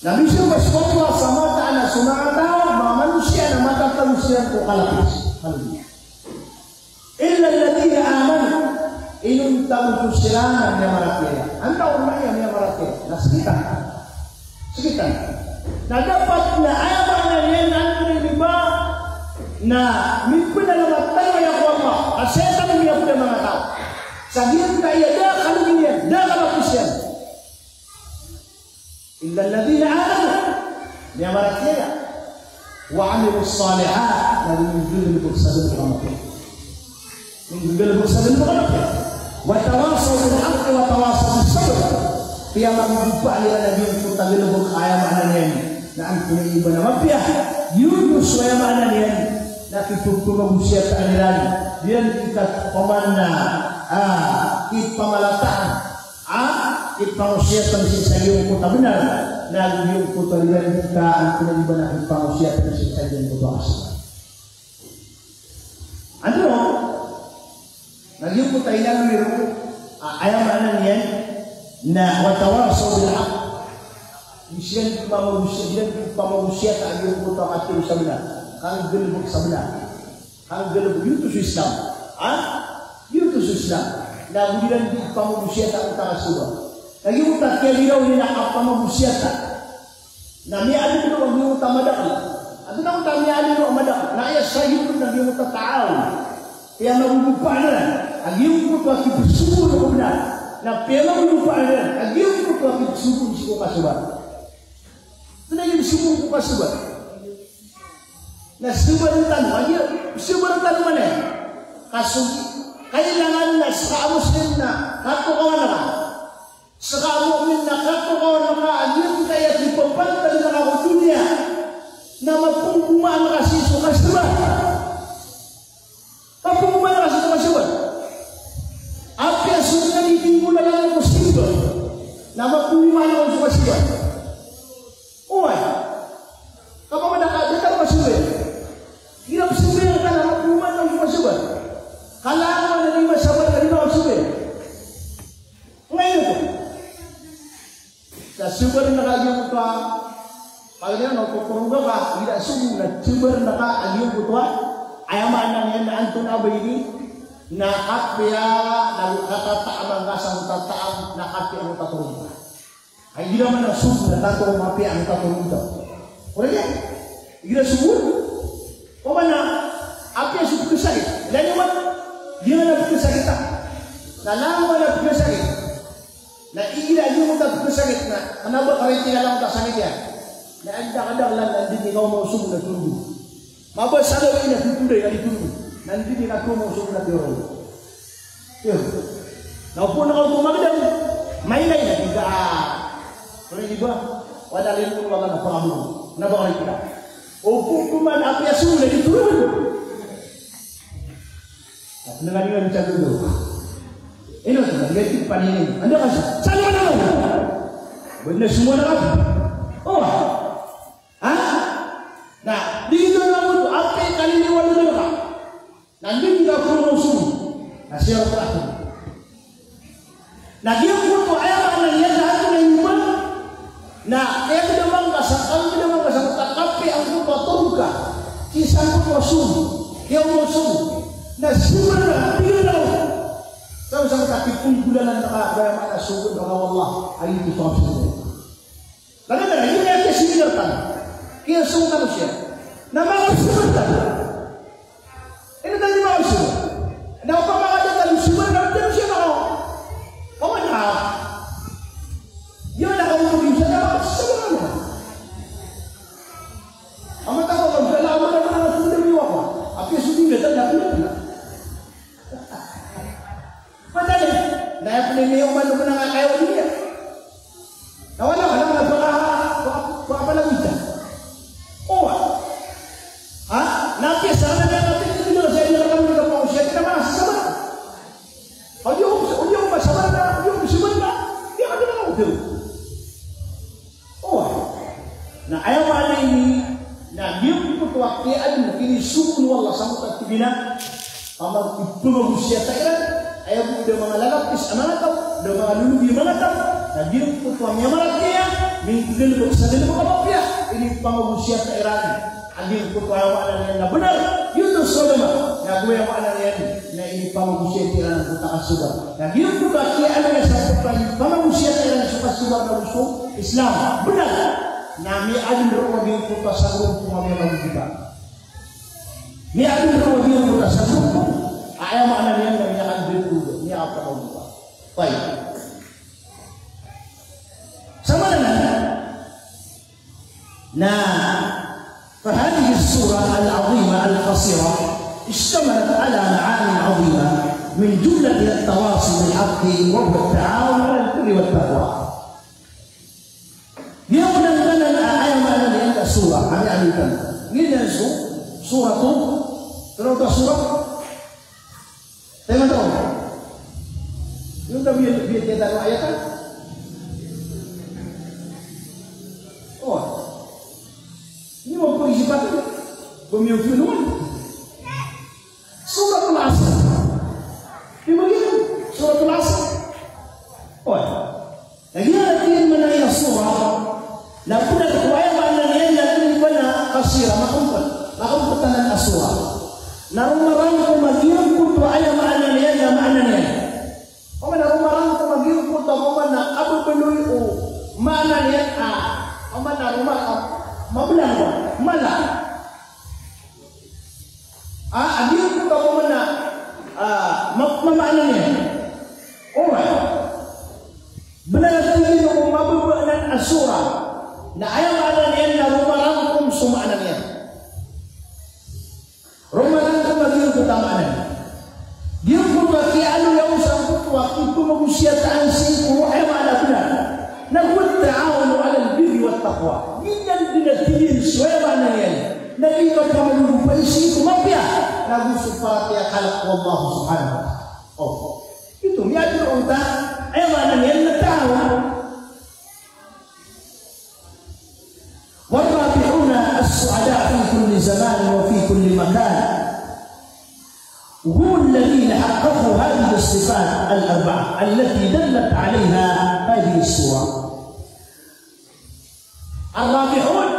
Na misampay so Allah sa mataan a so manga taw, manga manosiya na matatago siran ko kalapis. Haleluya. Illa alladhina amanu, inonta bo so siran a miyamaratiyaya. Antaa on a miyamaratiyaya? Na sktano. Sktano. Na dapat na aya maana niyan na antonaa i ba na mipnalamat tano aya ko Allah. Ka sktano miyapd a manga taw. Sa giyangkaya da a kalogi niyan, da a kalapis iyan. Illa alladhina amanu, miyamaratiyaya, wa 'amilus salihat, na minggalbk sa dn ko kamapiya. Minggalbk sa dn ko kamapiya. Wa tawasaw bil haqqi wa tawasaw bis sabr. Piyamagogopaan iran a giyangkoto a galebek, aya maana niyan na antonaa i ba na mapiya. Giyoto so aya maana niyan na kipepamagosiyataan iran. Giyan i kapaman na, ah, kipamalataan. Ah, kipangosiyatan sii sa giyangkoto a benar. Na giyangkoto a iran di ka antonaa i ba na kipangosiyatan sii sa giyangkoto a kasala. Ano? Na giyangkoto a inaloy roo, a, aya maana niyan na wa tawasaw bil haqq. Di siran di pamagosiya-, di siran di pamagosiyata a giyangkoto a katharo sa benar. Kanggalebek sa benar. Kanggalebek, giyoto so Islam. Ha? Giyoto so Islam. Na go iran di pamagosiyata a katharo sa benar. Na giyangkoto a kiyagiraw iran a kapamagosiyata. Na miyaaloy roo a giyangkoto a madakel. Antonaa oto a miyaaloy roo a madakel? Na aya sa giyangkoto a ta'awun. Piyamagogopaan iran a giyangkoto a kipesogo ko benar. Na piyamagogopaan iran a giyangkoto a kipesogo sii ko kasabar. Antonaa i sogo ko kasabar? Na sabar tano, a giya, sabar tano man aya. Kaso, kailangan na seka a Muslim na katokawan ka. Seka a mu'min na katokawan ka a giyangkaya kipapantag ka ko doniya na mapenggomaan ka sii so kasabar. Mapenggomaan ka sii so kasabar. Apiya so kanitinggolalan ko simba na mapenggomaan ka sii so kasabar. Oway. Kapamana ka, datar ka sabar. Igira psabayan ka na mapenggomaan ka sii so kasabar. Kalangowan a di masabar ka di makasabar. Ngayon ko. Sa sabar na ka a giyangkoto a, pagari na, o, kokoronga ka, igira sogo na sabar na ka a giyangkoto a, aya maana niyan na antonaa ba ini, na kapiya, na katataam angka sa katataam, na kapiya angka toron ka. Ay, igira man a sogo na tato, mapiya angka toron ka. Ora niyan? Igira sogo? Opama na, apiya so pekesakit. Laniwan, igira na pekesakit a. Na langowan a pekesakit. Na igira giyangkoto a pekesakit na, kena ba karay tig a langowan a sakit iyan. Na anda ka da, na anda di ka omaosog na torogo. Mabasa na ina tutuday ka di torogo. Na anda di ka omaosog na torogo. Iyo. Na opama na ka oto magedam. Mailay na tig ka, ah. Pero iba, wala rin ko wala na pangamo. Na ba karay tig a. Opama na apiya so na di torogo. At nangalingan sa gulo. Ino, sa mga tig panini. Anda ka sa? Saan ka na? Ba't na sumuwa na ka? Oh. Ha? Na, di na mo, ate, kaliliwan na ka. Na, di na ko mo sumuwa. Na, siya ka. Na giyangkoto a aya maana niyan na antonaa i ba na kiyagedama ngka sa, kiyagedama ngka sa kapiya angkoto a toron ka sii sangkoto a sogo, kiyaoma o sogo. Na sogo na, tig iyan a, sa, sa kapiya pnggolalan ka, aya maana sogo na, wallah, ay ito sa sogo. Kadaklan, igira aya seminar tano, kiyasogo tano siya. Na manga seminar tano. Ino tano manga seminar? Na opama ka da tano seminar, na da tano siya manga. Kawan ka. Iyan na kawan ko di siya na manga seminar. Ama tano, ama tano, ama tano, ama tano, ama tano, ama tano. Apiya so di na tano, ama tano. Madali. Na aya pn i miyoman o pn a kaya o doniya. Na wala, wala, wala, wala, wala, wala, wala, wala. Owa. Ha? Na apiya sa kna na apiya sa kna na apiya sa kna na apiya sa kna na apiya sa kna. Odi ako, odi ako masabar na, odi ako masabar na. Di ako na ako. Oway. Na aya maana ini, na giyangkoto a kiyaadn, kinisogo o Allah sangkoto a tig iyan a, pamag-, ipamagosiyata iran, aya bo da manga lalapis a manga taw, da manga lolobi a manga taw, na giyangkoto a miyamaratiyaya, minggalbk sa galbk a mapiya, inipamagosiyata iran. A giyangkoto a aya maana niyan na bnar, giyoto so agama. Na go aya maana niyan na inipamagosiyata iran angkoto a kasobar. Na giyangkoto a kiyaaloy sa angkoto a inipamagosiyata iran so kasobar na go so Islam. Bnar. Na miyaadn roo a giyangkoto a sagrompong a miyamagogita. Miyaadn roo a giyangkoto a sagrompong a aya maana niyan na miyakagdto, miyakapamagogita. Tayyib. Sa maana niyan, Na, فهذه السورة العظيمة القصيرة اشتملت على معان عظيمة. Min jumlati at-tawasi bil haqqi wa huwa at-ta'awun 'alal birri wat taqwa. Giya maana niyan a aya maana niyan a surah, aya maana niyan. Giyanan so, surah to. Tano ta surah. Tano ta. Yung tabi, bi, bi, tano ayat a. Oh. Ini mau pergi cepat. Pemimpin. Suratul Asr. Di ba giya? Suratul Asr. Oway. Lagid iyan a maana iyan a surah, na pd a aya maana niyan na di ba na qasira, makmpet. Makmpet anan a surah. Na roma rangkom a giyangkoto a aya maana niyan na maana niyan. Oman na roma rangkom a giyangkoto a oman na kababaloy o maana niyan a, oman na roma, a, mablang, mala. A, a giyangkoto a oman na, a, ma-, ma-, maana niyan. Oway. Bnar a tig iyan o mababa anan a surah. Na aya maana niyan na roma rangkom so maana niyan. Roma rangkom a giyangkoto a maana niyan. Giyangkoto a kiyaaloya on sangkoto a kipamagosiyataan sii ko aya maana bnar. Na huwa at-ta'awunu 'alal birri wat taqwa. Giyanan dn a tig iyan so aya maana niyan na di kapamagopay sii ko mapiya nago so paratiyaya a kalk ko Allah subhanahu wa ta'ala. Oh. Ito, miyatharo on ta, aya maana niyan na ta'awun. War-rabihuna as-su'ada'u fi kulli zamanin wa fi kulli makan. Hum alladhina haqqaqu hadhihi as-sifat al-arba'ah allati dallat 'alayha hadhihi as-surah. Ar-rabihun.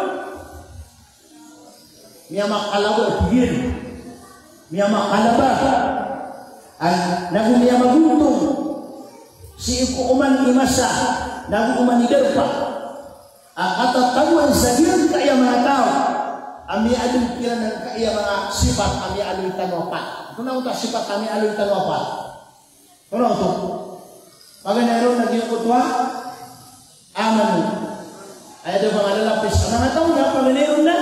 Miyamakalaba, tig iyan. Miyamakalaba. Ay, nago miyamagontong sii ko oman i masa, nago oman i darpa. A katatagoan sa giyangkaya manga taw a miyaaloy kiran angkaya manga sipat a miyaaloy tano a pat. Antonaa oto a sipat a miyaaloy tano a pat? Antonaa oto? Paganay ron na giyangkoto a amanu. Aya da manga lalapis a manga taw na paganay ron na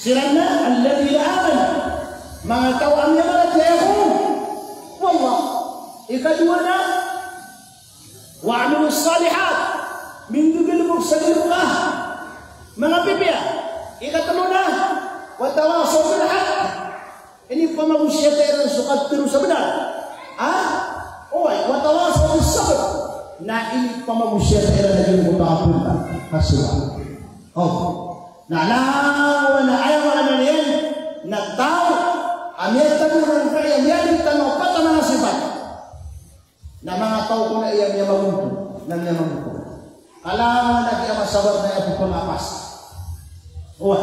siran na alladhina amanu. Manga taw a miyamaratiyaya ko Allah. Ikadowa na Wa 'amilus salihat, mingggalbk sa giyangkoto a manga pipiya. Ikatlo na, wa tawasaw bil haqq, inipamagosiyata iran so katharo sa bnar. Ha? Oway, wa tawasaw bis sabr, na inipamagosiyata iran a giyangkoto a pnta, kasowa. Oh. Na langowan a aya maana niyan na taw a miyatago angkaya miyaaloy tano a pat a manga sipat. Na manga taw ko na iya miyamagontong, na miyamagontong. Kala na di a masabar na iya pphangapasa. Oway,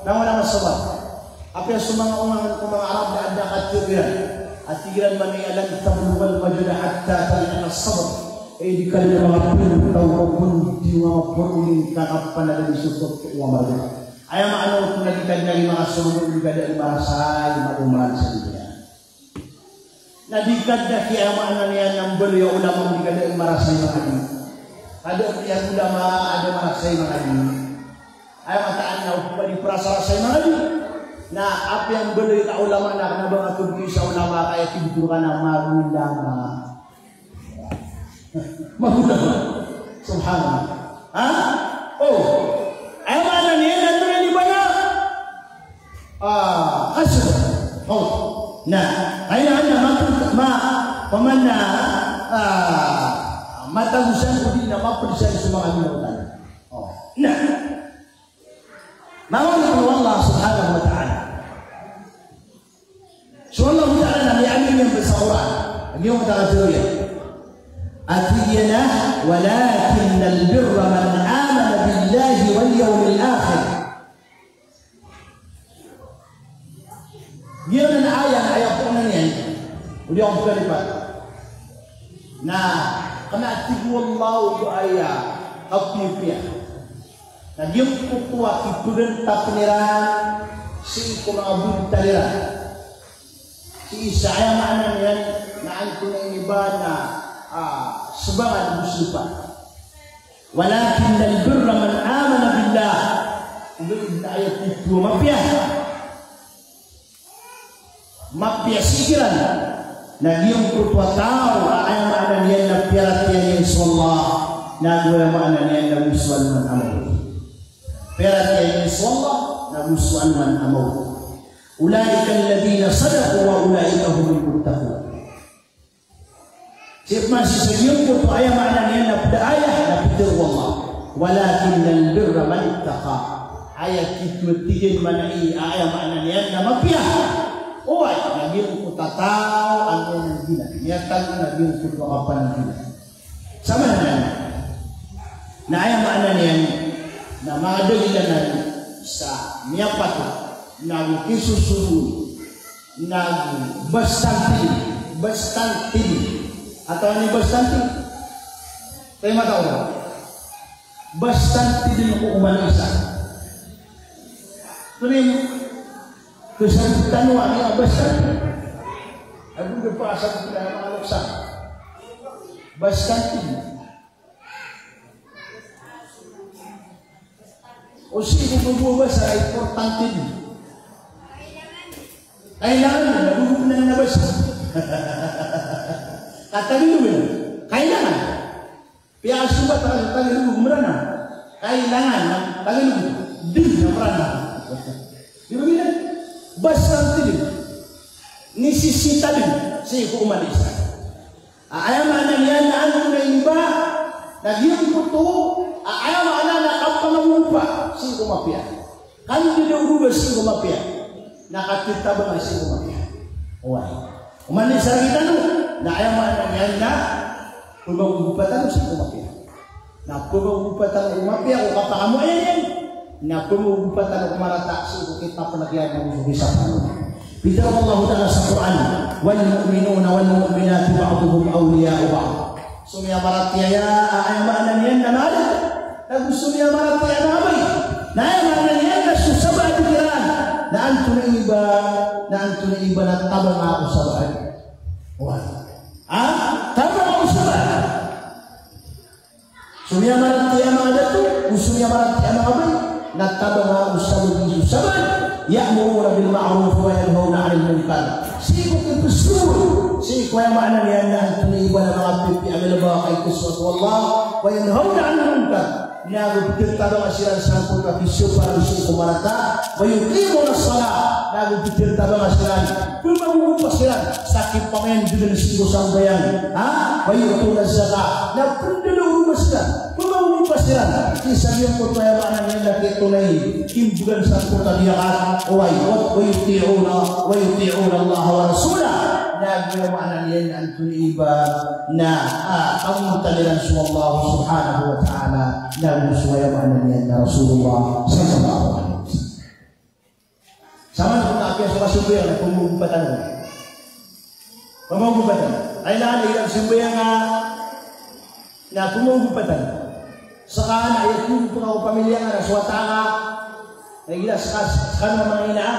na wala masabar. Apiya so manga oman ko manga Arab na adn a katharo iran. A tig iran mambo a lan tablughal majda hatta talhiqas sabr. Eh, di ka dn mapntaw ko di nga maporo ingka na panagan so totoo a marga. Aya maana oto na di ka dn makasogo, di ka dn marasay, maoman sa di ka. Na di ka dn, aya maana niyan na mbaloy a ulama, di ka dn marasay mangadi. Kada a ulama a da marasay mangadi. Aya mataan na o ba di prasarasay mangadi. Na apiya mbaloy ka ulama na kna ba nga totoo sa ulama ka aya titoro ka na maulama. Maulama. Subhanallah. Ha? Oh. Aya maana niyan na antonaa i bana? Ah, kasr. Oh. Na, aya na ma, ma, pamana, ah, matagosan ko di na mapdisan so manga ginawa tano. Oh. Na. Mawala ko Allah subhanahu wa ta'ala. So Allah ta'ala na miyaaloy niyan sa Qur'an. Agi mo ta katharo iyan. A tig iyan a, "Walakinnal birra man amana billahi wal yawmil akhir." Giyanan a aya, aya poonan iyan. O di ako pagalipat. Na, kna a tig o Allah oto aya kapiyapiya. Na giyangkoto a kipagantapn iran sii ko manga bontal iran. Sii sa aya maana niyan na antonaa ini ba na, ah, sbangan o slipan. Walakinnal birra man amana billah. Ogaid na aya titho a mapiya. Mapiya sii kiran. Na giyangkoto a taw a aya maana niyan na piyaratiyaya iyan so Allah, na go aya maana niyan na go so alongan a mawri. Piyaratiyaya iyan so Allah, na go so alongan a mawri. Ulaika alladhina sadaqu wa ulaika humul muttaqun. Sii pman sii sa giyangkoto a aya maana niyan na pd a ayat na pitharo o Allah, "Walakinnal birra manittaqa." Aya kito a tig iyan maana i, aya maana niyan na mapiya. Oway, na giyangkoto a taw a miyananggila. Miyatag na giyangkoto a kapananggila. Sa maana niyan na aya maana niyan na manga dalil anan sa miyapatot na go kisosogoon na go bastanti, bastanti. Atawa ni bastanti. Taw i mataw. Bastanti dn ko oman i isa. Tonaa i kasabot tano a bastanti? Ago da pakasabot a manga lokes. Bastanti. O sii ko bo a basa a importante dn. Kailangan dn, ago bo pn anan a basa. Ka Tagalog dn. Kailangan. Piyasobat a Tagalog, Mranaw. Kailangan, Tagalog. Dn a Mranaw. Di ba giyanan? Bastanti dn. Nisisita dn. Sii ko oman i isa. A, aya maana niyan na antonaa i ba, na giyangkoto a, aya maana na kapamagogopa sii ko mapiya. Kandadaogopa sii ko mapiya. Na kathitabanga sii ko mapiya. Oway. Oman i isa rktano, na aya maana niyan na pamagogopa tano sii ko mapiya. Na pamagogopa tano ko mapiya ko kapakamoayan iyan. Na pamagogopa tano ko marata sii ko kitaplk iyan ago so kisapano. Pitharo o Allahu Ta'ala sa Qur'an, "Wal mu'minuna wal mu'minatu ba'duhum awliya'u ba'd." So miyamaratiyaya a, aya maana niyan na mala. Ago so miyamaratiyaya a mabaya. Na aya maana niyan na so sabaad kiran. Na antonaa i ba, na antonaa i ba na tabanga o sabaad. Oway. Ha? Tabanga o sabaad. So miyamaratiyaya a manga dato, go so miyamaratiyaya a manga babay, na tabanga o sabaad, so sabaad. Ya'muruna bil ma'ruf wa yanhawna 'anil munkar. Sii ko pipsowor, sii ko aya maana niyan na antonaa i ba na manga pipiya a galbk a ikasowa so Allah, wa yanhawna 'anil munkar. Na go pthatabanga siran sangkoto a psowor sii ko marata, wa yuqimunas salah. Na go pthatabanga siran, pmagogopa siran sa kipamayan dn sii ko sambayang. Ha? Wa yu'tunaz zakah. Na pndadaogopa siran, pmagogopa siran sii sa giyangkoto a aya maana niyan na kitonay, kimbgan sangkoto a diyakat. Oway, wa, wa yuti'una, wa yuti'una Allah wa rasulah. Na go aya maana niyan na antonaa i ba na, ah, kamontag iran so Allah subhanahu wa ta'ala, na go so aya maana niyan na Rasulullah sallallahu alaihi wasallam. Sa maana ko na apiya so kasambayang na pmagogopa tano. Pmagogopa tano. Kailangan igira sambayang na pmagogopa tano. Ska na aya ko pamilya nga na so wata nga. Na igira ska, skano a manga ina,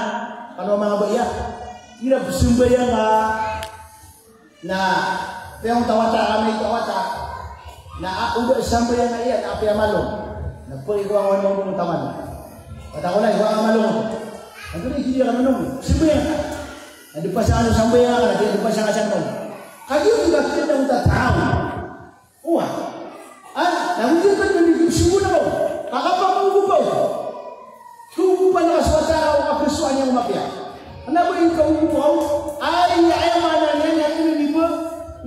skano a manga babay. Igira sambayang na piyangotawata kami ko wata. Na a, o da sambayang a iyan, apiya malong. Na pagikowa ko a malong o taman. Wata ko na, ikowa a malong. Antonaa i kidiya ka malong? Sambayang ka. Na di pasang ano sambayang ka, na di pasang ka sa malong. Kagiya di ka kidiya ka taw. Oway. A, na go di ka di ko sumuna ko. Ka kapamagogopa o. Kagogopan ka so wata ka o kapsowa niyan ko mapiya. Kna ba i kagogopa o, aya, aya maana niyan na ino di ba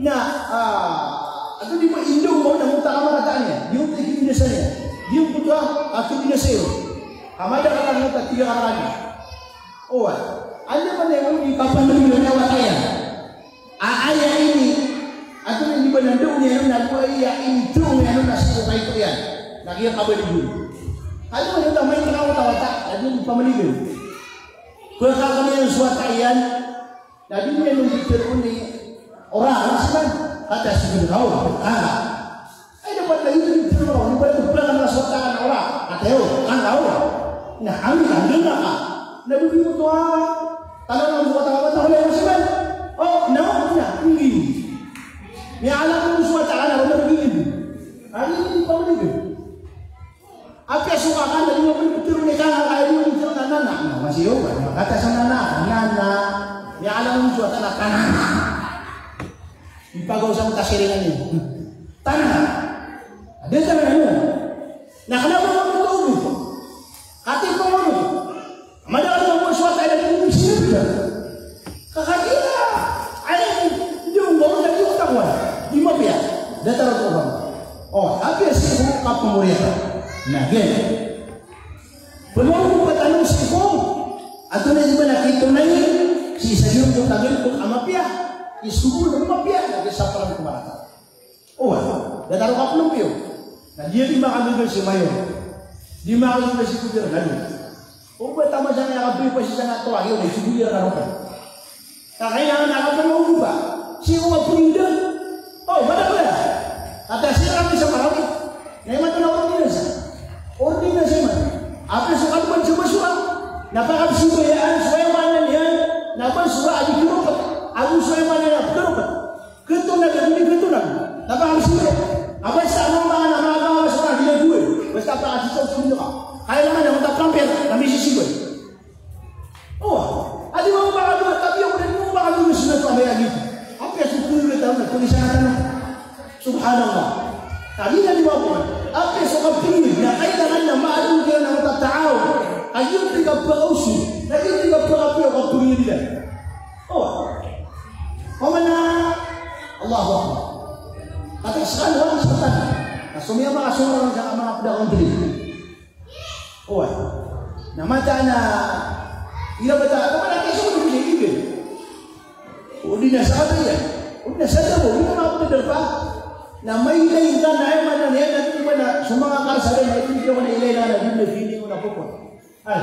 na, ah, antonaa di ba, indaw ba na mota ka marata niyan. Di mota i kibinasa niyan. Di mota a kibinasa iyo. Ka mada ka tano ta tiga ka kani. Oway. Anda ba na ino di kapandaw iyan a wata iyan. A, aya ini, antonaa i ba na ndaw niyan on na go aya ini ndaw niyan on na sii ko kaito iyan. Na giya kabaligan. Kano man oto a maito na wata-wata, na di pamaligan. Pkakamayan so wata iyan, na di niyan on pitharo i ora, ora siman, kata siman ka o, ah. Ay, dapat lagi ito dito, di ba, ito pala ka na so wata ka na ora, kata iyo, kata ora. Na, ami, ami na ka. Na, bibig mo to, ah. Talo na so wata ka, wata ka, wala ka siman. O, na, na, hindi. Miyaala ko so wata ka na, wala ka hindi. Ano yung pamaligan? Apiya so kaka na di mo pwede pitharo i kaka, kaya di mo pitharo i nana. Na, masiyo, kata sa nana, nana. Miyaala ko so wata na, kanana. Ipagaw sa mota siringan iyo. Tana. Ada sa ano. Na kena ba mo ito? Kati ko mo. Madakl a mabos wata iran ko sirga. Kakadiya, ay, di ngka di ngka takwan. Di mapiya. Datar ko ba? O, apiya sii ko kapamoriyata. Na giya. Pagawang ko ba tano sii ko. Antonaa i di ba na kitonay sii sa giyangkoto a giyangkoto a mapiya. Isogo na mapiya. Na giya sapalan ko marata. Oway, datar o kaplopiyo. Na di, di makagaga si mayor. Di makagaga si gobernador. O ba taman sangkaya kapiya pasi sangkaya towa iyo, na isogo iran a rokay. Kakailangan a kapangawupa. Sii ko kapanginda. O, madakl a. Kata sii kami sa Marawi. Na imanto na ordinansa. Ordinansa imanto. Apiya so kadman sa basura. Na pakapsibayaan, so aya maana niyan na basura a di kiropat. Ago so aya maana niyan na kiropat. Ketonag, di ketonag. Na ba harus ito? Aba sa ano ba na mga mga sa mga ginagawa. Basta pa kasi sa sundo ka. Kailangan na matatrampel, na misisigoy. O, adi mo ba ka doon, tapi ako din mo ba ka doon sa nato, abay agi. Apiya so puro na tao na, kung isa na tao. Subhanallah. Kami na di ba po? Apiya so kapingin, na kailangan na maadun kaya na matataaw. Ayun, di ka pa uso. Ayun, di ka pa kapiro, kapingin nila. O. Pamana, Allahu Akbar. Kata sekali orang setan. Na somiyama ka so orang sa mga pda ko diri. Oway. Na mataan a ila bata, pamana ka so diri, diri. O di na sa kata iyan. O di na sa kata bo, di na mapda darpa. Na mailay ka na aya maana niyan na di ba na so mga karasada na di na ilay na di na feeling na popon. Ay,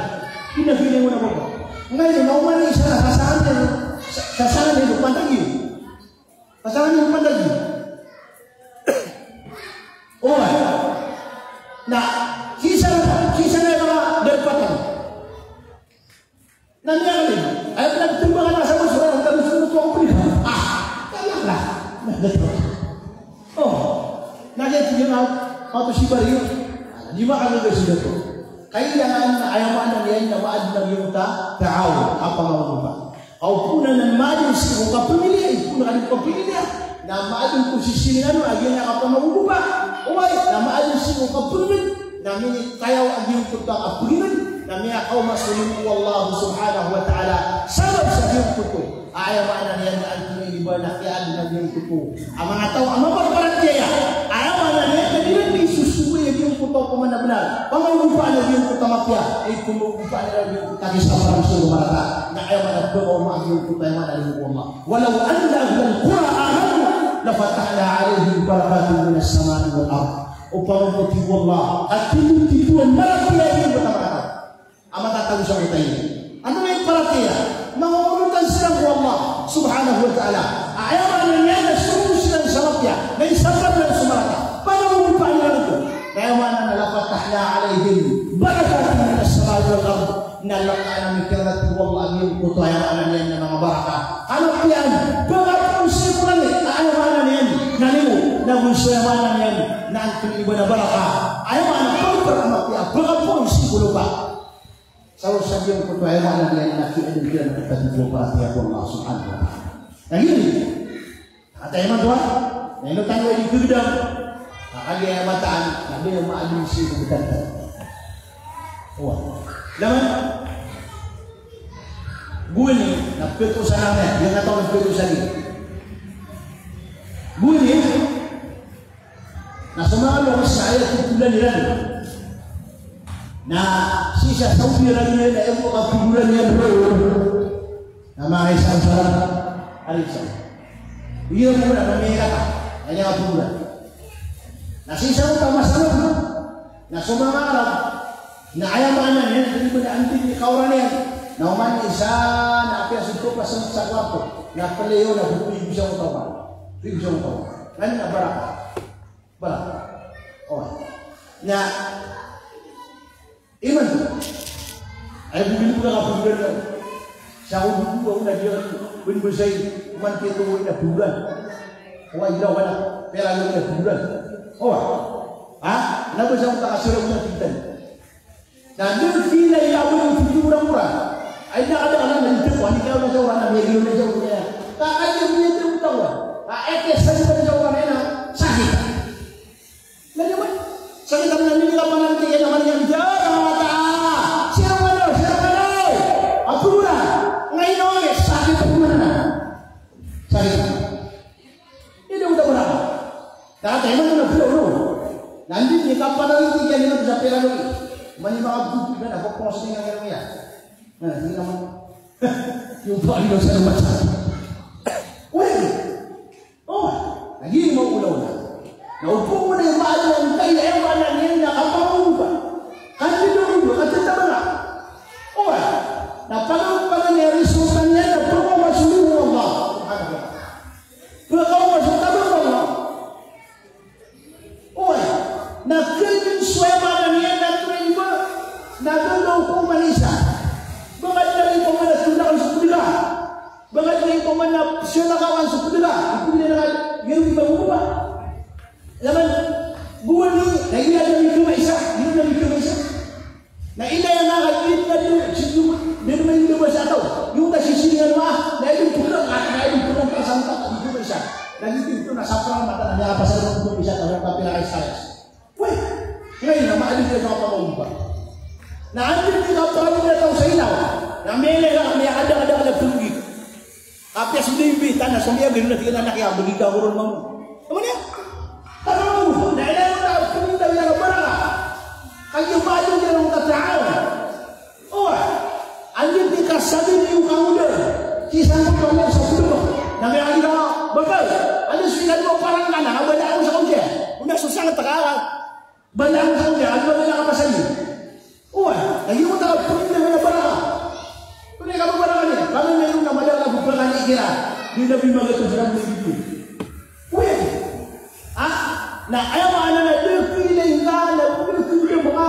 di na feeling na popon. Ngayon, na umani sa sasahan niyan, sa-, sasahan niyan, pantag iyo. Pasangan iyo pantag iyo. Oway. Na, sii sa, sii sa na mga darpatan. Na niyan, ay, pinagtumbangan na sa mas, wala kami sa mga tuwang pulisa. Ah, kaya na. Na, darpatan. O, na niyan, sige na, pato si Barrio. Di ba kami ba sila to? Kailangan na aya maana niyan na maadun a giyangkoto a taaw a pangawupa. Aw pn anan maadn sii ko kapamilya, ipn anan ko kapamilya. Na maadn ko sii sa anan a giyangkai a kapamanggogopa. Oway, na maadn sii ko kapamilya. Na minikayaw a giyangkoto a kapamilya. Na miyakaoma so limo o Allah subhanahu wa ta'ala. Sabap sa giyangkoto. Aya maana niyan na antonaa i ba na kiyaadn a giyangkoto a manga taw a mapaparatiyaya. Aya maana niyan na di ran di sosogoy a giyangkoto a pamanabenar. Pamanggogopa a giyangkoto a mapiya. Ay pamanggogopa a giyangkoto a kisaparan so marata. Na aya maana pmangoma a giyangkoto, aya maana limo o Allah. Walaw anna ahlal qura amanu lafatahna alayhim barakatin minas samai wal ard. Opama pn, tig o Allah, a titho-titho a marata a giyangkoto a marata a matatago sa kota ini. Antonaa i paratiyaya? Manga onotan siran ko Allah subhanahu wa ta'ala. Aya maana niyan na sogo siran sa mapiya, na isapar iran so marata. Pamanggogopa iran oto. Na aya maana na lafatahna alayhim barakatin minas samai wal ard. Na lkaan ami kiran, tig o Allah, a giyangkoto, aya maana niyan na manga baraka a mapiya, pakapoon sii ko langit, aya maana niyan na limo, na go so aya maana niyan na antonaa i ba na baraka, aya maana na pagpar a mapiya, pakapoon sii ko lopa. Sabap sa giyangkoto, aya maana niyan na kiyaadn kiran a katatago a paratiyaya ko Allah subhanahu wa ta'ala. Na giyoto. Ata imanto a, na ino tano i di kagdam. Ka kagiya mataan, na di na maadn sii ko btad. Oway. Laman. Gowani, na pito sa nami, giyangkataw na pito sa nami. Gowani, na so manga loks na aya titholan iran. Na sii sa Saudi Arabia na aya bo a kapogoran iyan roo. Na manga isa sa Arab, ari sa. Iyo mo na, na miyakata, na aya kapogoran. Na sii sa oto a masamat na, na so manga Arab, na aya maana niyan, di ba na antig i kaoran iyan. Na oman isa, na apiya so topa sa, sa kwarto. Na peleyo, na bubuy bisa oto a ba. Bisa oto a ba. Kani na baraka. Ba. O. Na imanto. Ay, bibili ko na kapogoran na. Sa ko bubu, ako na diyan, bin Busay, man kito ko na pogoran. Wa ila wala, pera ko na pogoran. O. Ha? Na ba sa ko takasira ko na tigtan. Na dn sii na aya bo i titho ko na Qur'an. Ay, na kada ka na ito ko, ani ka na sa Qur'an, na miyagiro na sa Qur'an. Ka aya miyagiro na sa Qur'an. Ka ete sa Iman na bro, no? Nandi ni kapanaw ini kaya naman sa pera lagi. Mani mga buti na, na, kung sino nga nga. Na, hindi naman. Yung pa, ano sa naman sa. Well, o, lagid o mawla-wla. Na opama na aya maana niyan na kapangoba. Kan di dn ba, kan di dn ba. O, na pagkapangoba niyan, resulta niyan na pagkaoma so Allah. Subhanahu wa ta'ala. Pagkaoma so Allah. Oway, na kiyagin so aya maana niyan na tonaa i ba, na gagaw ko man isa. Ba nga di na ito man na tonaa so pdga. Ba nga di na ito man na siya na kawan so pdga. Ito na nga, ngayon di ba mo ba? Laman, buwan ni, na iya na ito man isa, iya na ito man isa. Na ina yang nakakit na din, sino, di naman yung diba sa tao? Yung nasisiringan mo, ah, na yung pulang, ah, na yung pulang ka sa mga, hindi mo siya. Naging ito, nasa prangan, mata na niya, pasal mo, hindi mo siya, tawag ka, pinaka-stress. Uy, ngayon na, maalis ka sa kapamangumpa. Na andun yung kapamangumpa na tao sa ilaw. Na may ilaw, may ada-ada ka na pulgi. Apiya so di imbitaran na so miyagano na tig iyan a anak iyan, bgi ka ko ron mambo. Aya maana niyan? Tama mambo. Na aya maana niyan na pagtaw iyan a baraka. Kagiya ba iyan matataan. O, anda di ka sabi niyo kangoda. Sii sangkoto a miyasa pd. Na miyakali ka, bakal. Anda so ikadowa parang ka na, abala ako sa kausya. Una so sangat ka. Bala ako sa kausya, ano ba na kapasal niyo? Oway, lagid o mata ka pd na baraka. Tonaa i kababaraka niyan? Kami na iron na madakl a pphakalikiran. Di na bimagato sa kami dito. Oway. Ha? Na aya maana na da khailay ngka, na da khailay manga.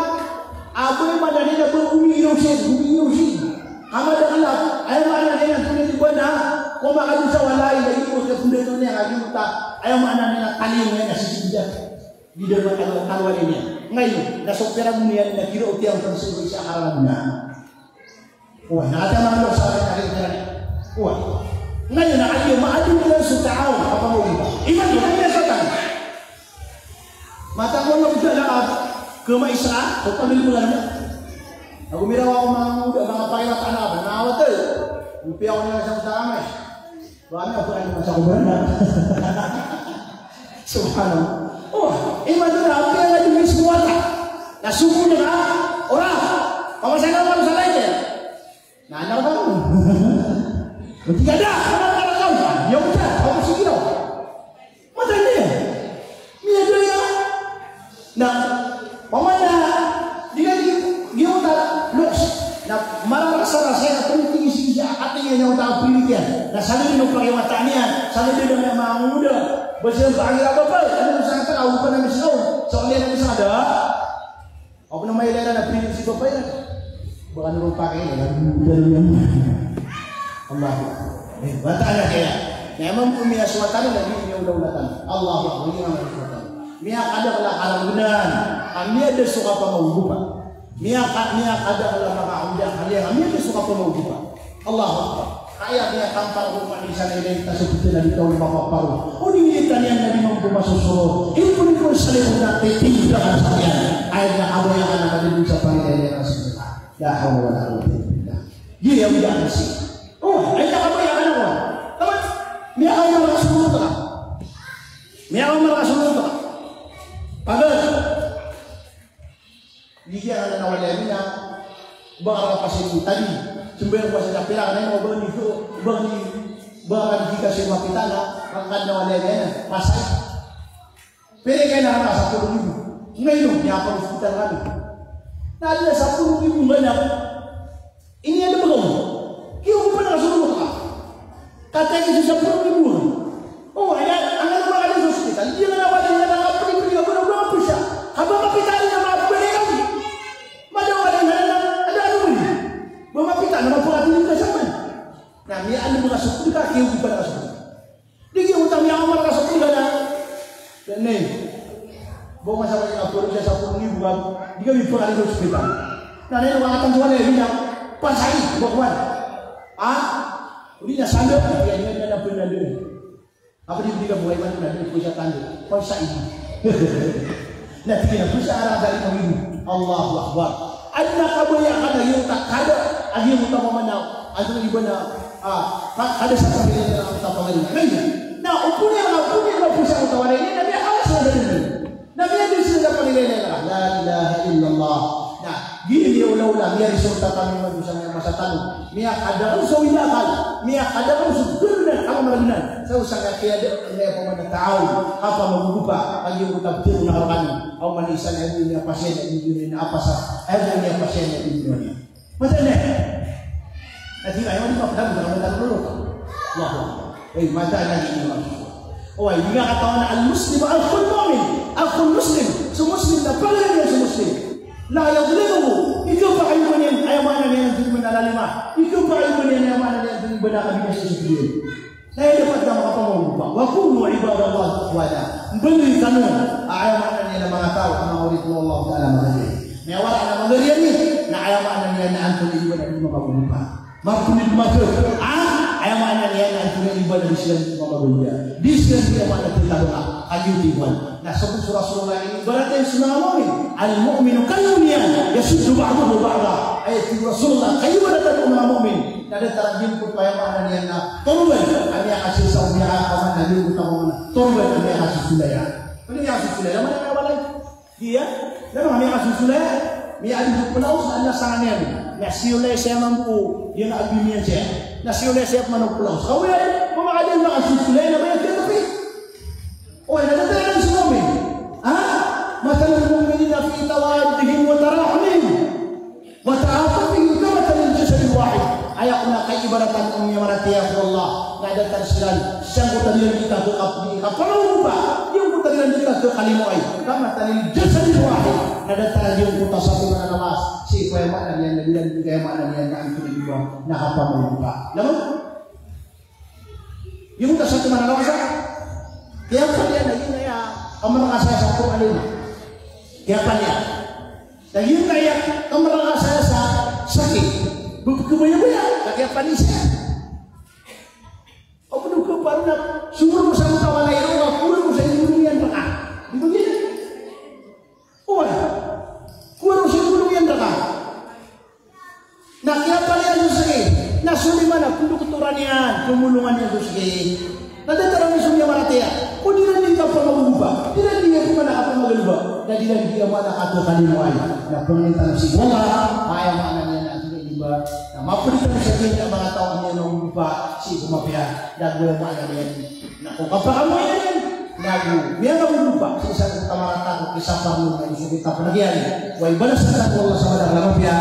Aba aya maana niyan na ba omiyawsig, omiyawsig. Ka madakl a, aya maana niyan na tonaa i ba na, ko makadosa walay, lagid o kapndato niyan, lagid o ta, aya maana niyan na kaliyo niyan na sisig iyan. Di da matalo, talo a liniyan. Ngayon, na so pera mo niyan na kira o tiyang pangsigo isa a karang na. Oway, na kata man sa akin, akin, akin. Oway. Ngayon, na kagiya maadn iyan so tao a kapamangumpa. Iman ko, kaya sa tao. Mata ko na uda na ka, kama isa, o pamilbulan na. Ako mirawa ko mga uda, mga pakiwata na ka, na awat, eh. Upiya ko na sa utang, eh. Wa ana Qur'an masa ko bana. Subhanallah. O, imanto na, apiya nga di mismo wata. Na soko na ka, ora. Pamasa na wala sa lain. Na, na, na. O, di ka da, na, na, na, na. Yo, da, ako sige na. Mata niyan. Miyadaya. Na, pamana, di ka gi-, giyoto a loks. Na, mararasarasa iyan a tonaa i tig iyan sii sa katii niyan a wata a pilikiyan. Na, sa lagid o pakiwata niyan, sa lagid o manga mangoda. Basta iyan pakiwata, ano sa kata, ako pa na mismo. Sa ulian na mismo, da. Ako na mailay na pinili si Papa iyan. Baka naman pakay, eh, ang ganda niyan. Allahu Akbar. Eh, wata na kaya. Na aya mambo miyaswatan na di niyo daw natan. Allahu Akbar. Hindi naman aswatan. Miyakadakl a karangnan. A miyada so kapamangumpa. Miyaka-, miyakadakl a makaunda. A miyada so kapamangumpa. Allahu Akbar. Kaya miyatampar ko man isa na ilay ta so pito na di taw mapaparo. O di niyan taniyan na di mambo masosoro. Ipon-ipon sa likod na titinda ka sa iyan. Ay na kabaya ka na kadidin sa pangilay na sa iyan. La hawla wala quwwata illa billah. Di niyan di ka kasi. O, ay na kabaya ka na ko. Taman, miyakaoma ka sa multo ka. Miyakaoma ka sa multo ka. Pagad. Di kiya na nawala niyan, ba ka pasin tadi, sumber ko sa pira ka na, o ba ni ko, ba ni, ba ka di ka siya mapita na, ka na nawala niyan, pasay. Pwede kaya na ka sapolo ribu. Ngayon, niya pa hospital kami. Na di na sapolo ribu ba na, Ini anda ba kaw? Kiyo ko pa na kasolomot ka. Kataya ki so sapolo ribu. O, aya, angkanan a makadn sa ospital. Di na wala, di na kapri-pri, wala, wala pisa. Haba kapita niyan na mapri ka. Madaw ka na, na, na, ada ano mo ni? Ba mapita na mapakatulog ka sa man. Na, miya anda ba kasolomot ka, kiyo ko pa na kasolomot. Di giyoto a miyaoma ka sa pagana. Ni, bo ka sa kaya puro siya sa puro ni buwan. Di kami pagari sa ospital. Na, na, na, wala tang wala, di na. Pasay, bo kuwan. Ha? Di na sanda, di na, di na, di na, di na. Apa di, di ka buhay man, di na, di na, di na, pasay. Na tig iyan a, "Bes a arak dari pangini." Allahu Akbar. Adn a kabaya ka na giyoto a kada, a giyoto a mamanaw. Adn a iba na, ah, ka-, kada sa pamilya na ang tapangin. Ngayon, na, Kunya nga, kunya nga pusa ko tawanan iyan, na miyakala sa dalil. Na miyadalil sa panilay na la ilaha illallah. Na giya olaola, miyaresulta kami madosa, miyamasa tano. Miyakadakl so inakal, miyakadakl so ganda a pamaragenan. Sa osaga kiyada na pamana taw, a pamagogopa, a giyoto a btero na rkano. Aw man isa na iyan a pasyan, a iyan a pasyan, a iyan a pasyan, a iyan a Mataan iyan. Ati na iyan, mapdam na mata lolo. Allahu Akbar. Ay, mataan iyan, Allahu Akbar. Oway, di nga katawan a al-Muslim akhul mu'min, akhul Muslim. So Muslim na pagari niyan so Muslim. La yadhlimuhu. Ikaw ba kayo man iyan, aya maana niyan na di man alalima. Ikaw ba kayo man iyan, aya maana niyan na di man akalima so Muslim. Na aya dapat na manga pamanggogopa. Wa kunu ibadallahi ikhwana. Mbaloy kano a aya maana niyan na manga taw a manga oripn o Allah Ta'ala a magariya. Na aya wara na magariya niyan, na aya maana niyan na antonaa i ibadah o manga pamanggogopa. Mapnd i mapnd. A, aya maana niyan na antonaa i ibadah o siran o manga magariya. Di siran, aya maana niyan na titaro a, kagiya tig o Allah. Na sabot o Rasulullah, ibarat iyan so manga mu'min. Al-mu'minu kal-bunyan, yashuddu ba'duhu ba'da. Aya tig o Rasulullah, kaibaratan o manga mu'min na datar a giyangkoto a aya maana niyan na torban a miyakasisa o miyaka-, aya maana niyan na giyangkoto a aya maana niyan na torban a miyakasosolaya. Ino miyakasosolaya? Aya maana niyan na walay. Giya? Aya maana niyan na miyakasosolaya. Miyaadn ko plaos na adn a sanga niyan. Na siyolayaan saya mambo, giya na agbi niyan saya. Na siyolayaan saya pman o plaos. Kawya, mamakadn a makasosolaya na bayad kaya tapi. Oway, na datar iyan so mu'min. Ha? Mathalul mu'minina fi tawaddihim wa tarahumihim wa ta'atufihim kamathalil jasadil wahid. Aya kon a kaibaratan o miyamaratiyaya ko Allah, na datar siran sangkoto a di iran di kapkapdi, kapkapdi, giyangkoto a di iran di kapkalimoay. Kamathalil jasadil wahid. Na datar a giyangkoto a satiman a lawas. Sii ko aya maana niyan na di iran di, aya maana niyan na antonaa i ibadah o kapamanggogopa. Lamang? Giyangkoto a satiman a lawas a kiyapaliya na giya a kamarangkasaya sa Qur'an a lima. Kiyapaliya. Na giya a kamarangkasaya sa saki. Bkhabaya-baya. Na kiyapaliya saya. O pd o kaparo na sumor ko sa mota walay ron, a kowaan ko sa ingolong iyan rka. Di ba giya? Oway. Kowaan ko sa ingolong iyan rka. Na kiyapaliya so saki, na so lima na pndoktoran iyan, pmolongan iyan so saki. Na datar a miso miyamaratiyaya, ko di iran di kapamanggogopa, di iran di kapamanggogopa, na di iran di aya maana kakalimoay. Na pangnin tano sii ko Allah, aya maana niyan na antonaa i ibadah, na mapd tano sa giya a manga taw a miyamanggogopa sii ko mapiya, na go aya maana niyan na ko kapakamoyan iyan, na go miyamanggogopa sii sa kamarata ko kisapar o na go so kitapn iyan. Oway, balasan tano o Allah sa madakl a mapiya.